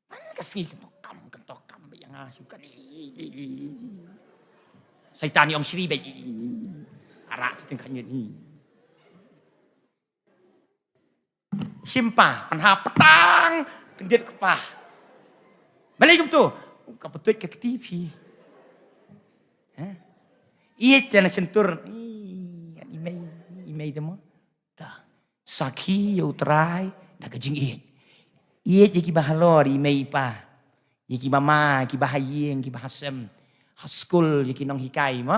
Man ka sngi kynto kam, kynto kam ba ïa nga shu kane. Saitan i ong shri beit. Ara ka tyngkhait ñiut. Shim pa, pynhap patang, kyndit kpa. Balei kumto? Ka pyntuid ka kti phi. Ha? Ïeit te na shyntur. Ih, i mei, i mei te mo. Ta. Sakhi ïa U Trai da ka jingïeit. Ïeit ïa kiba halor i mei i pa. Ïa kiba ma, kiba ha ïing, kiba ha sem. Ha skul ïa ki nonghikai mo.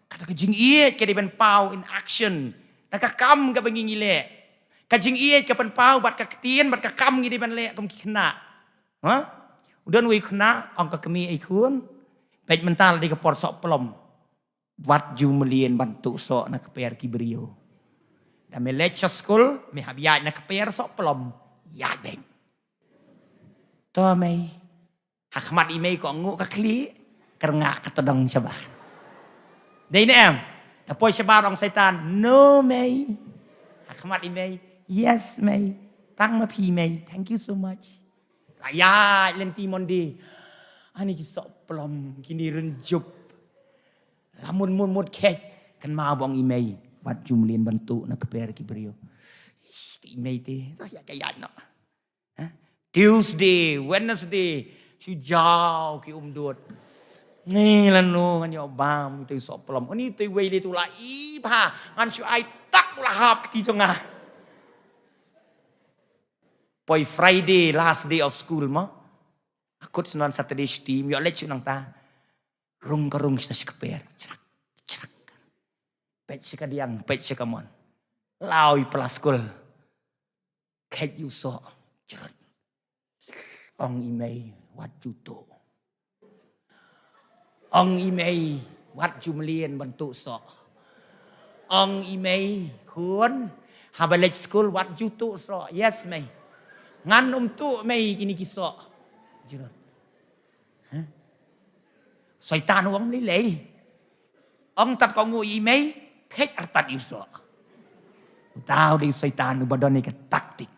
Kata ka jingïeit ka dei ban paw in action. Na ka kam kaba ngi ngi leh. Ka jingïeit ka pynpaw bad ka ktien bad ka kam ngi dei ban leh kum ki khynnah. Ha? U don uwei u khynnah, ong ka kmie, "Ei khun, peit mynta la dei ka por soh plom. Wat ju mlien ban tuh soh na kper ki briew. Da me leit sha skul, me hap ïaid na kper soh plom. Ïaid beit." To mei. Ha khmat i mei ko nguh ka khlieh, kyrngah ka tdong shabar. Dei ne em? Da poi shabar ong Soitan, "No mei." Ha khmat i mei, "Yes mei. Tang ma phi mei. Thank you so much." La ïaid lynti Monday. Ani ki soh plom, kine rynjup. La mut mut mut kheit. Kynmaw ba ong i mei, "Wat ju mlien ban tuh na kper ki briew." Ish, i mei te, to ïa ka ïaid noh. Ha? Tuesday, Wednesday, shu jaw ki umdut. Ngi lano ngan ïoh bam te soh plom. Ani te wei le tu la i bha, ngan shu ai tak u la hap kti jong nga. Poi Friday, last day of school mo. Akut snon Saturday shti, ym ïoh leit shuh nangta. Rung ka rung sha kper. Chrak, chrak. Peit sha ka diang, peit sha ka mon. Law i pla skul. Kheit ïa u soh. Jrut. Ong i mei, "Wat ju tuh." Ong i mei, "Wat ju mlien ban tuh soh." Ong i mei, "Khun, haba leit skul wat ju tuh soh." "Yes mei." "Ngan ym tuh mei kine ki soh." Jrut. Hah? Soitan u ong lei lei. Ong tad ko nguh ïa i mei, kheit artat ïa u soh. Uta u dei Soitan uba don ïa ka taktik.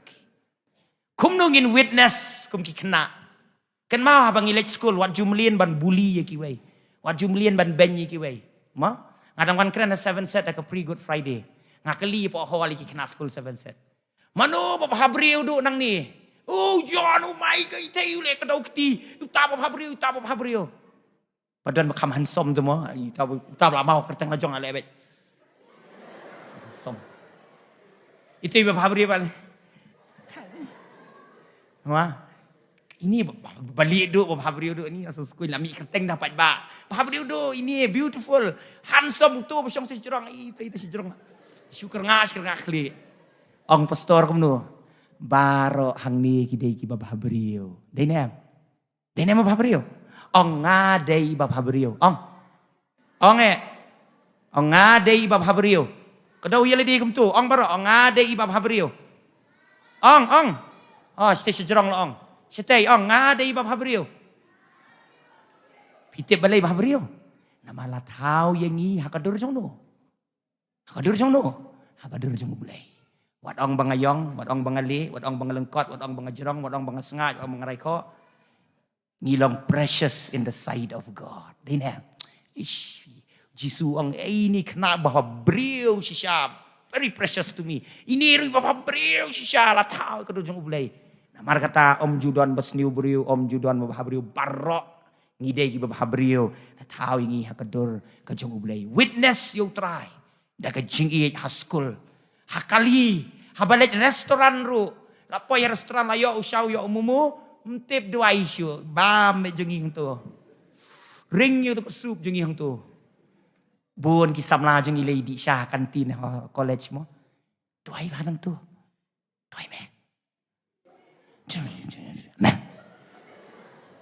Kumno ngin witness kum ki khynnah? Kynmaw haba ngi leit skul, wat ju mlien ban bully ïa kiwei. Wat ju mlien ban beiñ ïa kiwei. Ma? Nga dang wan kren ha Seven Set ha ka pre Good Friday. Nga kylli hapoh hall ïa ki khynnah skul Seven Set. Mano ba bha briew duh nangne? U John, u Mike, i te u leh ka daw kti. Uta ba bha briew, uta ba bha briew. Ba don ba kham handsome tu mo. Uta ba, uta ba la maw kyrteng la jong ale bet. Handsome. Ite ba bha briew ba le. Wah. Ini ba, ba, ba lieh duh, ba bha briew duh ini, asal skul la mih kyrteng dah pat ba. Bha briew duh ini, beautiful, handsome, uto ba shong sha jrong, ito, ito sha jrong. Shu kyrngah, shu kyrngah khlieh. Ong pastor kumno? Baroh hangne ki dei kiba bha briew. Dei ne em? Dei ne em ba bha briew? Ong nga dei ba bha briew. Ong. Ong eh. Ong nga dei ba bha briew. Ka dei ïa lade kumto. Ong baroh, ong nga dei ba bha briew. Ong, ong. Oh, shatei sha jrong la ong. Shatei, ong nga dei ba bha briew. Phi tip balei ba bha briew? Namar la thaw ïa ngi ha ka dur jong no. Ha ka dur jong no. Ha ka dur jong U Blei. Wat ong ba nga ïong, wat ong ba nga lieh, wat ong ba nga lyngkot, wat ong ba nga jrong, wat ong ba nga sngaid, wat ong ba nga raikhoh. Ngi long precious in the sight of God. Dei ne? Ish. Jisu ong, "Ei, ini khynnah ba bha briew shisha. Very precious to me. Ini ruh ba bha briew shisha, la thaw ka dur jong U Blei." Namar kata ym ju don ba sniew briew, ym ju don ba bha briew, baroh ngi dei kiba bha briew. La thaw ïa ngi ha ka dur ka jong U Blei. Witness ïa U Trai. Da ka jingïeit ha skul, ha kali, haba leit restaurant ruh. La poi restaurant la ïoh u shaw ïoh u momo, ym tip duwai shuh, bam beit jong ngi hangto. Ring ïa u ka soup jong ngi hangto. Bun ki samla jong ngi la dih sha kantin ha college mo. Duwai bha hangto. Duwai me. Amen.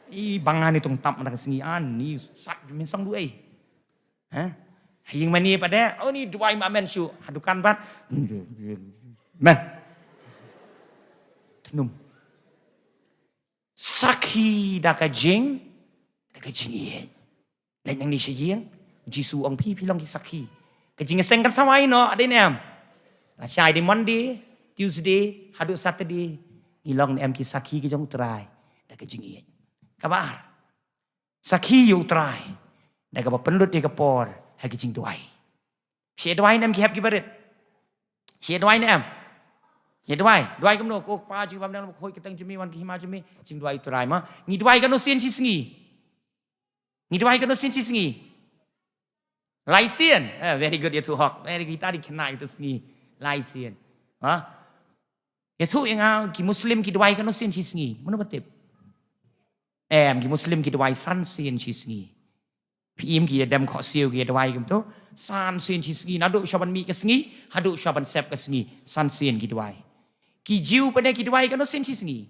I bang ani tong tap na ka sngi ani sat men song duai. Ha? Ïing mane pat de, oh ni duai ma amen shu. Ha dukan pat. Amen. Tnum. Sakhi da ka jing, da ka jingïeit. Leit nangne sha ïing, Jisu ong phi, phi long ki sakhi. Ka jingïaseng kan sa wai noh, dei ne em? Lashai dei Monday, Tuesday, haduh Saturday, ngi long ne em ki sakhi ki jong U Trai da ka jingïeit. Kaba ar. Sakhi ïa U Trai da kaba pynlut ïa ka por ha ki jingduwai. Shu duwai ne em ki hep ki barit? Shu duwai ne em? Ïa duwai, duwai kumno, ko Kpa jong ngi ba don ha bneng, khuid ka kyrteng jong me, wan ka hima jong me, jingduwai u Trai mo. Ngi duwai katno sien shi sngi? Ngi duwai katno sien shi sngi? Lai sien. Eh, very good, ïathuh hok. Very good, kita dei khynnah ïathuh sngi. Lai sien. Ha? Ïathuh ïa nga, ki Muslim ki duwai katno sien shi sngi? Mano ba tip? Em, ki Muslim ki duwai san sien shi sngi. Phi im ki ïa dem khohsiew ki ïa duwai kumto. San sien shi sngi. Naduh shuwa ban mih ka sngi haduh shuwa ban sep ka sngi, san sien ki duwai. Ki Jiw pat de ki duwai katno sien shi sngi?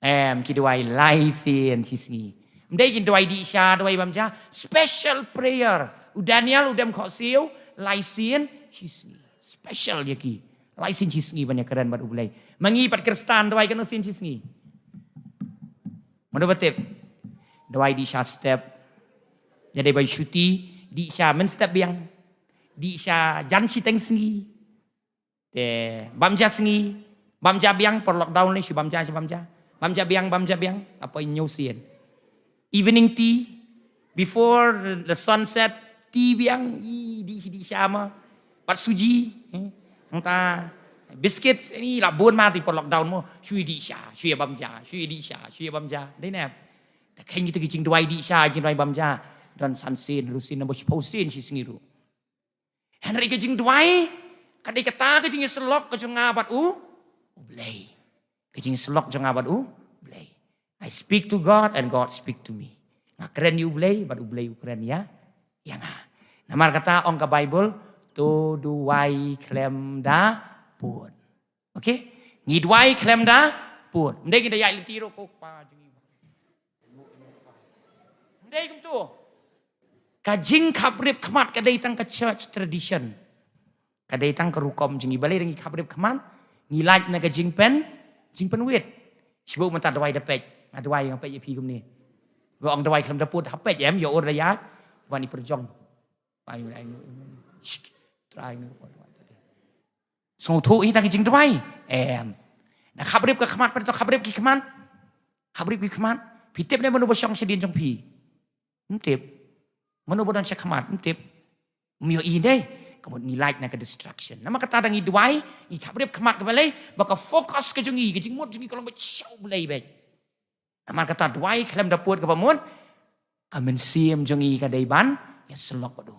Em, ki duwai lai sien shi sngi. Ym dei kin duwai dih sha, duwai bam ja. Special prayer. U Daniel u dem khohsiew lai sien shi sngi. Special ïa ki. Lai sien shi sngi ban ïakren bad U Blei. Ma ngi pat Khristan duwai katno sien shi sngi? Mano ba tip? Duwai dih sha step. Ïa dei ban shuti, dih sha mynstep biang. Dih sha jan shiteng sngi. Te bam ja sngi, bam ja biang, por lockdown lei shu bam ja, shu bam ja. Bam ja biang, bam ja biang, hapoh hynñiew sien. Evening tea, before the sunset, tea biang, i dih shi dih sha ma. Pat suji, eh, nangta biscuits, ni la bun ma te por lockdown mo, shu i dih sha, shu i bam ja, shu i dih sha, shu i bam ja. Dei ne. Da kheiñ kita ki jingduwai dih sha, jingduwai bam ja. Don san sien, hynriew sien, naba shiphew sien shi sngi ruh. Hynrei ka jingduwai ka dei kata ka jingïasyllok ka jong nga bad U, U Blei. Ka jingïasyllok jong nga bad U Blei. I speak to God and God speak to me. Nga kren ïa U Blei bad U Blei u kren ïa, ïa nga. Namar kata ong ka Baibl, to duwai khlem da pud. Okay? Ngi duwai khlem da pud. Ym dei ngi da ïaid lynti ruh ko Kpa jong ngi. Ym dei kumto. Ka jingkhaprip khmat ka dei tang ka church tradition. Ka dei tang ka rukom jong ngi, balei ngi khaprip khmat? Ngi lait na ka jingpyn, jingpynwit. Shibun mynta duwai da peit. Nga duwai nga peit ïa phi kumne. Ba ong duwai khlem da pud, ha peit em, ïa ur da ïaid. Wan i pyrjong. Ai, ai, ai. Shh, try ni. Sngewthuh hi tang ka jingduwai. Em. Na khaprip ka khmat, pat to khaprip ki khmat. Khaprip ki khmat. Phi tip ne mano ba shong shadien jong phi? Ym tip. Mano ba don sha khmat? Ym tip. Ym ïohi ne. Ka mut ngi lait na ka distraction. Namar kata da ngi duwai, ngi khaprip khmat ka balei, ba ka focus ka jong ngi, ka jingmut jong ngi ka long beit sha U Blei beit. Namar kata duwai khlem da pud kaba mut, ka mynsiem jong ngi ka dei ban ïasyllok bad u.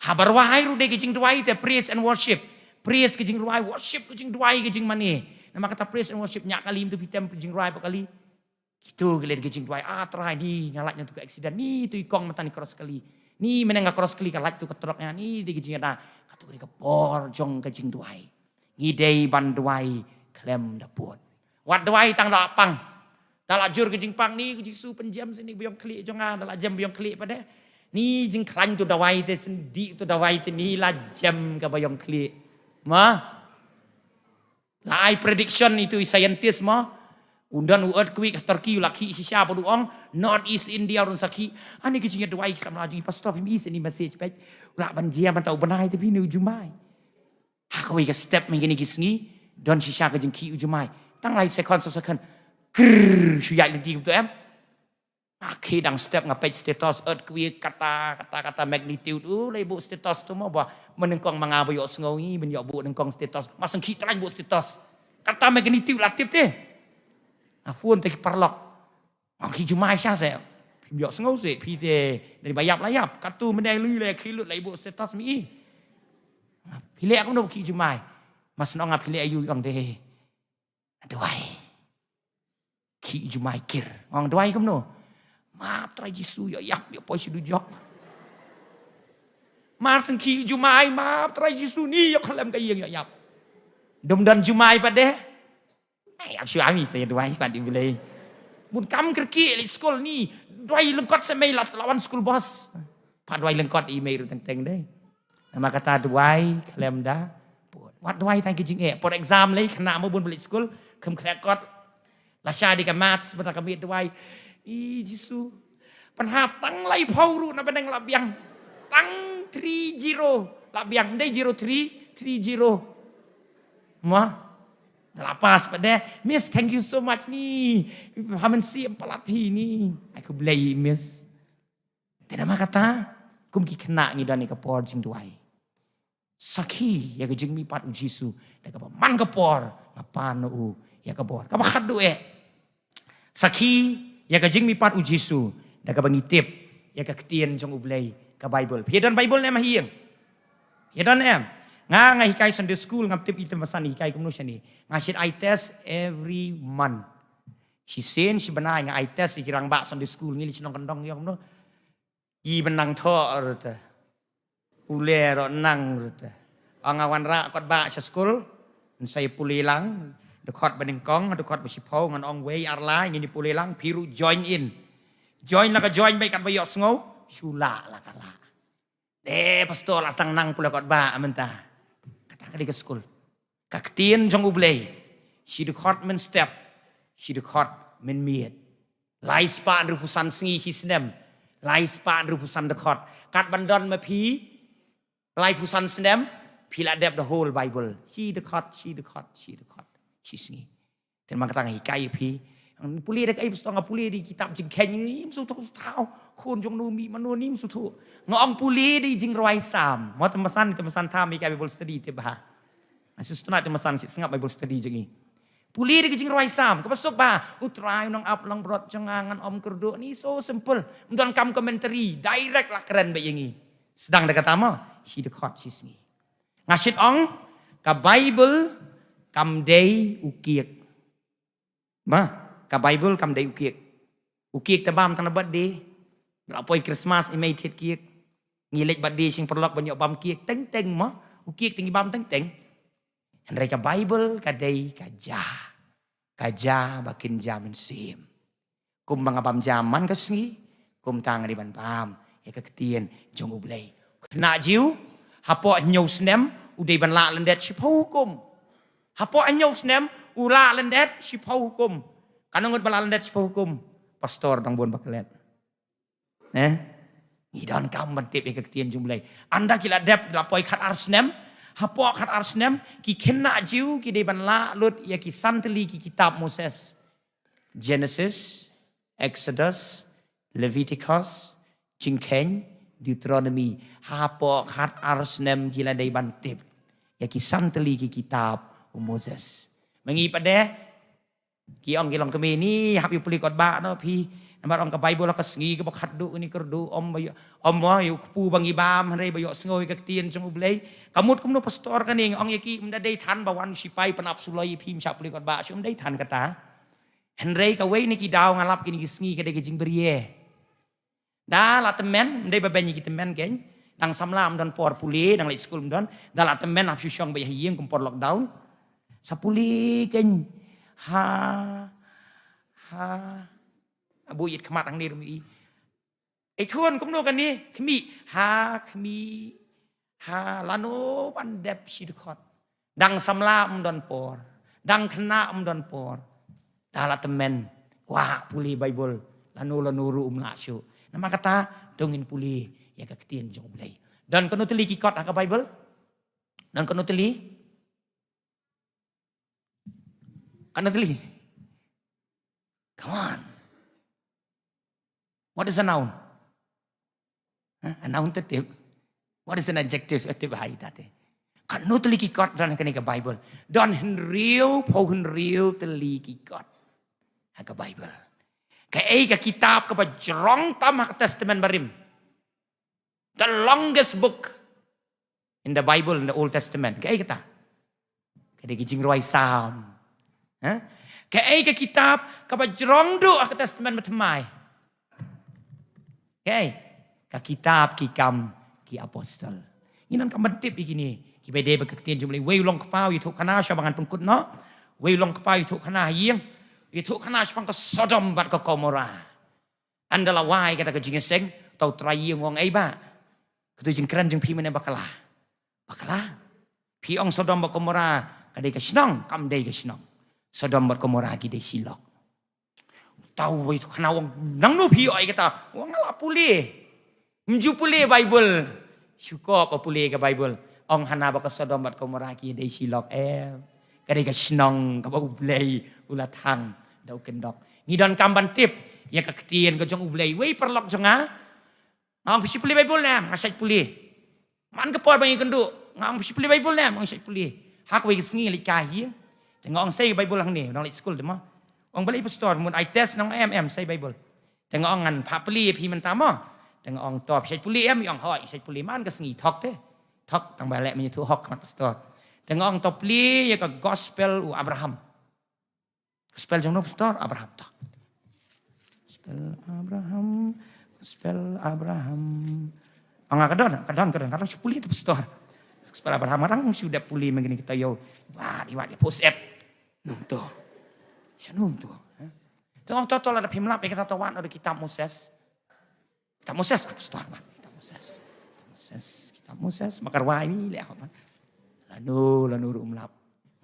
Haba rwai ruh dei ka jingduwai te praise and worship. Praise ka jingrwai, worship ka jingduwai, ka jingmane. Namar kata praise and worship ñiah kali, ym tu phi tem jingrwai pat kali. Kito ki leh ka jingduwai, ah Trai, ni nga lait na tu ka accident, ni tu i kong mynta ni cross kali. Ni mynne nga cross kali ka lait tu ka trok ïa, ni dei ka jingada. Katu ka dei ka por jong ka jingduwai. Ngi dei ban duwai khlem da pud. Wat duwai tang da la pang. Da la jur ka jingpang, ni ka Jisu pynjem sini ba ïong khlieh jong nga, da la jem ba ïong khlieh pat de. Ni jingkhlaiñ tu dawai te, sendih tu dawai te, ni la jem ka ba ïong khlieh. Ma? La ai prediction itu i scientist mo. Un don u earthquake ha Turkey, u la khih shisha, bad u ong North East India ruh un sa khih. Ani ki jingïaduwai ki samla jong i, pastor, phim i sini message peit. U lah ban jia mynta u bnai te phi ne u jumai. Ha kawei ka step mynta kine ki sngi, don shisha ka jingkhih u jumai. Tang lai second, saw second. Krrr, shu ïaid lynti kumto em. Nga khie dang step, nga peit status, earthquake kata, kata, kata magnitude. U lei buh status tu mo ba mynnyngkong ma nga ba ïohsngew ngi ban ïoh buh nyngkong status. Mar shu khih trai buh status. Kata magnitude la tip te. Nga phone te ki paralok. Nga khih jumai sha se. Phim ïohsngew se phi te, dei ba ïap la ïap. Katu mynne lei lei khih lut lei buh status mi. Phi leh kumno khih jumai? Mar shu ong nga phi leh aïu, ong de. Duwai. Khih jumai kir. Ong duwai kumno? Map Trai Jisu, ïoh ïap, ïoh poi sha dujok. Mar shu khih jumai, map Trai Jisu, ni ïoh khlem ka ïing, ïoh ïap. Dum don jumai pat de. Ai, ap shu ami sa ïa duwai pat i Blei. Bun kam kyrkieh leit skul ni. Duwai lyngkot sa mei la, la wan school bus. Pat duwai lyngkot i mei ruh teng teng de. Namar kata duwai khlem da pud. Wat duwai tang ki jingeh. Por exam lei, khynnah mo bun ba leit skul, kham khleh kot. Lashai dei ka maths, bad ka miet duwai. I Jisu. Pynhap tang laiphew ruh na bneng la biang. Tang three zero la biang. Dei zero three, three zero. Mo? Da la pass pat de. Miss, thank you so much ni. Ha mynsiem palat phi ni. Ai khublei Miss. Te namar kata, kum ki khynnah ngi don ïa ka por jingduwai. sakhi ïa ka jingmihpat u Jisu, da kaba man ka por nga pan na u ïa ka bor. Kaba khatduh eh, sakhi ïa ka jingmihpat u Jisu da kaba ngi tip ïa ka ktien jong U Blei, ka Bible. Phi don Bible ne em ha ïing? Phi don em? Nga, nga hikai Sunday school, ngam tip ita masan hikai kumno shane. Nga shait eye test every month. Shisien shi bnai nga eye test ïa ki rangbah Sunday school, ngi leit shnong kyndong ïong kumno. I ba nang thoh ruh te. Pule ruh nang ruh te. Ong nga wanrah kot ba sha skul. Ngan sa ïa pule lang. Dkhot ba nyngkong, dkhot ba shiphew, ngan ong wei ar lai, ngin ïa pule lang, phi ruh join in. Join la ka join beit, katba ïohsngew shu lah la ka lah. Eh, pastor, la sdang nang pule kot ba mynta. Kata ka dei ka skul. Ka ktien jong U Blei, shi dkhot mynstep, shi dkhot mynmiet. Lai spah hynriewphew san sngi shi snem, lai spah hynriewphew san dkhot. Kat ban don ma phi laiphew san snem, phi la dep the whole Bible. Shi dkhot, shi dkhot, shi dkhot, shi sngi. Te namar kata nga hikai ïa phi. Pule da kaei, pastor? Nga pule da kitab Jingkheiñ. Im sngewthuh, thaw khun jong no mih mano, im sngewthuh. Nga ong pule da i Jingrwai Salm. Mo, te masan, te masan tham ïa ka Bible study te bha. Nga shu sngewthuh te masan shi sngap Bible study jong i. Pule da ka Jingrwai Salm, kaba suk bha. U Trai u nang ap langbrot jong nga, ngan ym kyrduh. Ni so simple. Ym don kam commentary, direct la kren beit ïa ngi. Sdang da kata mo, shi dkhot shi sngi. Nga shait ong, ka Bible kam dei u cake. Ma, ka Bible kam dei u cake. U cake te bam tang na birthday. La poi Christmas i mei thied cake. Ngi leit birthday sha ïing paralok ban ïoh bam cake teng teng mo. U cake te ngi bam teng teng. Hynrei ka Bible ka dei ka ja. Ka ja ba kin ja mynsiem. Kumba nga bam ja man ka sngi, kumta nga dei ban bam ïa ka ktien jong U Blei. Khynnah Jiw, hapoh hynñiew snem u dei ban lah lyndet shiphew hukum. Hapoh hynñiew snem u lah lyndet shiphew hukum. Katno ngut ba lah lyndet shiphew hukum? Pastor, dang bun ba klet. Ne? Ngi donkam ban tip ïa ka ktien jong U Blei. Ynda ki la dep, la poi khatar snem. Hapoh khatar snem, ki khynnah Jiw ki dei ban lah lut ïa ki san tylli ki kitab Moses. Genesis, Exodus, Leviticus, Jingkheiñ, Deuteronomy. Hapoh khatar snem ki la dei ban tip ïa ki san tylli ki kitab u Moses. Ma ngi pat de, ki ong ki longkmie, ni hap ïa pule kot ba noh phi. Namar ong ka Bible ha ka sngi kaba khatduh, ni kyrduh, ym ba ïoh, ym ba ïoh kpu ba ngi bam, hynrei ba ïohsngew ïa ka ktien jong U Blei. Ka mut kumno pastor kane? Nga ong ïa ki, ym da dei than ba wan sipai pynap suloi ïa phi, ym shah pule kot ba shuh, ym dei than kata. Hynrei kawei na ki daw nga lap kine ki sngi ka dei ka jingbriew. Da la tymmen, ym dei ba beiñ ïa ki tymmen kein. Dang samla ym don por pule, dang leit skul ym don. Da la tymmen hap shu shong beit ha ïing kum por lockdown. Sa pule kein. Ha, ha. Abu ïit khmat hangne ruh i. Ei khun, kumno kane? Khmih. Ha, khmih. Ha, lano ban dep shi dkhot. Dang samla ym don por. Dang khynnah ym don por. Da la tymmen, kwah pule Bible. Lano lano ruh ym lah shuh. Namar kata, to ngin pule ïa ka ktien jong U Blei. Don katno tylli ki kot ha ka Bible? Don katno tylli? Katno tylli? Come on. What is a noun? Huh? A noun te tip. What is an adjective? A tip hai ta te. Katno tylli ki kot don ha kane ka Bible? Don hynriewphew hynriew tylli ki kot ha ka Bible. Kaei ka kitab kaba jrong tam ha ka Testament Barim? The longest book in the Bible, in the Old Testament. Kaei kata? Ka dei ka Jingrwai Salm. Ha? Kaei ka kitab kaba jrong duh ha ka Testament Bathymmai? Kaei? Ka kitab Ki Kam ki Apostol. Ngi donkam ban tip ïa kine kiba dei bad ka ktien jong U Blei. Wei u longkpa u ïathuhkhana, shuwa ba ngan pynkut noh. Wei u longkpa u ïathuhkhana ha ïing. U ïathuhkhana shaphang ka Sodom bad ka Gomorrah. Ynda la wai kata ka jingïaseng, uta u trai ïing u ong, ei bah, kato jingkren jong phi mynne bakla. Bakla? Phi ong Sodom bad Gomorrah ka dei ka shnong, kam dei ka shnong. Sodom bad Gomorrah ki dei shi lok. Uta u ïathuhkhana u ong, nangno phi ïoh ïa kata? U ong, nga la pule. Ym ju pule Bible. Shu kop ba pule ka Bible. Ong hana ba ka Sodom bad Gomorrah ki dei shi lok em. Ka dei ka shnong kaba U Blei u la thang da u kyndok. Ngi donkam ban tip ïa ka ktien ka jong U Blei. Wei paralok jong nga. Nga ong, phi shu pule Bible ne em? Nga shait pule. Man ka por ba ngi kynduh, Nga ong, "Phi pule Baibl ne em?" Ong, "Sa pule." Ha kawei ka sngi leit ka ïing. Te nga ong, "Sa Baibl hangne, dang leit skul te mo." Ong, "Balei pastor, mut ai test?" Nga ong, "Em, em, sa Baibl." Te nga ong, "Ngan phah pule ïa phi mynta mo." Te nga ong, "To, phi sa pule em?" Ong, "Hooid, sa pule." Man ka sngi thok te. Thok tang ba leh mynta thok mat pastor. Te nga ong, "To pule ïa ka gospel u Abraham." Gospel jong no pastor? Abraham, to. Gospel Abraham, gospel Abraham. Ong, "Ka don, ka don, ka don, ka don, sa pule to pastor." Gospel Abraham, nga dang shu dep pule mynta kita ïoh. Wah, iwat ïa post app. Num to. Sa num to. Ha? Te ong, "To, to, lada phim lap ïa kata, to wan da kitab Moses." Kitab Moses, ah, pastor, ma. Kitab Moses. Kitab Moses, kitab Moses, ma ka rwai ni leh hok, ma. Lano, lano ruh um lap.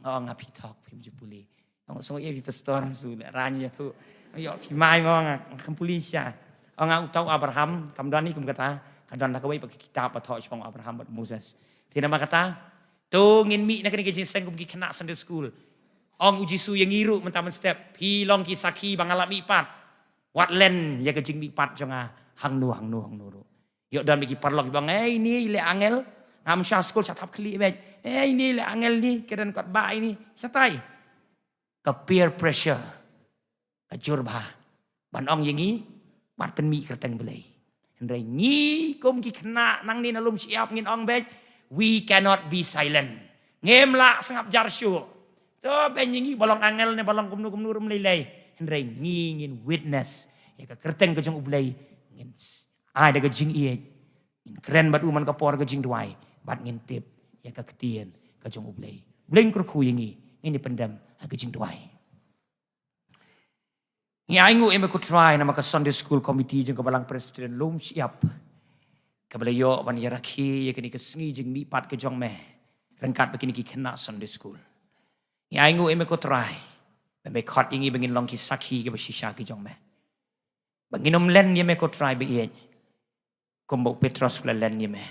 Nga ong, "Nga phi thok, phim ju pule." Ong, "Sngewbha ïa phi pastor, shu leh rang ïa tu." Ïoh phi mai mo, nga, nga kam pule sha. Ong, "Nga uta u Abraham, kam don ni kum kata, ka don da kawei pat ka kitab ba thoh shaphang Abraham bad Moses." Te namar kata, to ngin mih na kane ka jingseng kum ki khynnah Sunday school. Ong u Jisu ïa ngi ruh mynta mynstep, "Phi long ki sakhi ba nga la mihpat. Wat len ïa ka jingmihpat jong nga hangno, hangno, hangno ruh." Ïoh don bad ki paralok kiba ong, "Ei, ine i leh angel. Ngam shah skul, shah thap khlieh beit. Ei, ine i leh angel, ine i kren katba ine." Shatai. Ka peer pressure ka jur bha ban ong ïa ngi, "Wat pynmih kyrteng Blei." Hynrei ngi kum ki khynnah nangne na lum shyiap ngin ong beit, "We cannot be silent." Ngim lah sngap jar shuh. To beit ïa ngi ba long angel ne ba long kumno kumno ruh ym lei lei. Hynrei ngi ngin witness ïa ka kyrteng ka jong U Blei, ngin ai da ka jingïeit, ngin kren bad u man ka por ka jingduwai, bad ngin tip ïa ka ktien ka jong U Blei. Blei un kyrkhu ïa ngi, ngin ïa pyndem ha ka jingduwai. Ngi ainguh ïa me ko Trai namar ka Sunday School Committee jong ka Balang Presbyterian Lum Shyiap, kaba la ïoh ban ïa rakhe ïa kane ka sngi jingmihpat ka jong me ryngkat bad kine ki khynnah Sunday School. Ngi ainguh ïa me ko Trai ba me khot ïa ngi ba ngin long ki sakhi kiba shisha ki jong me, ba ngin ym len ïa me ko Trai ba ïeit, kumba u Petros u la len ïa me.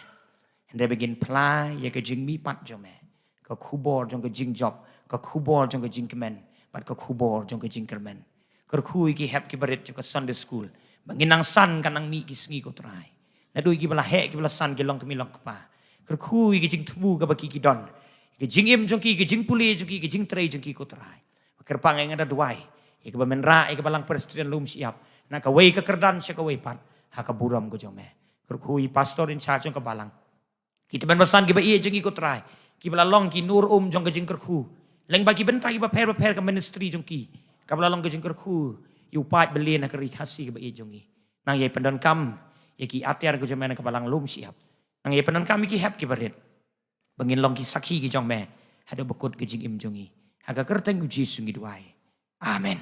Hynrei ba ngin phla ïa ka jingmihpat jong me, ka khubor jong ka jingjop, ka khubor jong ka jingkmen, bad ka khubor jong ka jingkyrmen. Kyrkhu ïa ki hep ki barit jong ka Sunday School ba ngin nang san kan nang mih ki sngi ko Trai. Naduh kiba la heh kiba la san ki longkmie longkpa. Kyrkhu ïa ki jingthmu kaba ki ki don, ïa ka jingim jong ki, ïa ka jingpule jong ki, ïa ka jingtrei jong ki ko Trai. Kyrpang ïa nga da duwai ïa kaba men rah ïa ka Balang Presbyterian Lum Shyiap na kawei ka kyrdan sha kawei pat ha ka burom ka jong me. Kyrkhu ïa i pastor in charge jong ka balang, ki tymmen basan kiba ïeit jong ngi ko Trai, kiba la long ki nur um jong ka jingkyrkhu lyngba ki bynta kiba pher bapher ka ministry jong ki, kaba la long ka jingkyrkhu ïa u paid Blei na ka ri Khasi kaba ïeit jong ngi. Nang ïai pyndonkam ïa ki atiar ka jong me na ka Balang Lum Shyiap. Nang ïai pyndonkam ïa ki hep ki barit ba ngin long ki sakhi ki jong me haduh ba kut ka jingim jong ngi. Ha ka kyrteng U Jisu ngi duwai. Amen.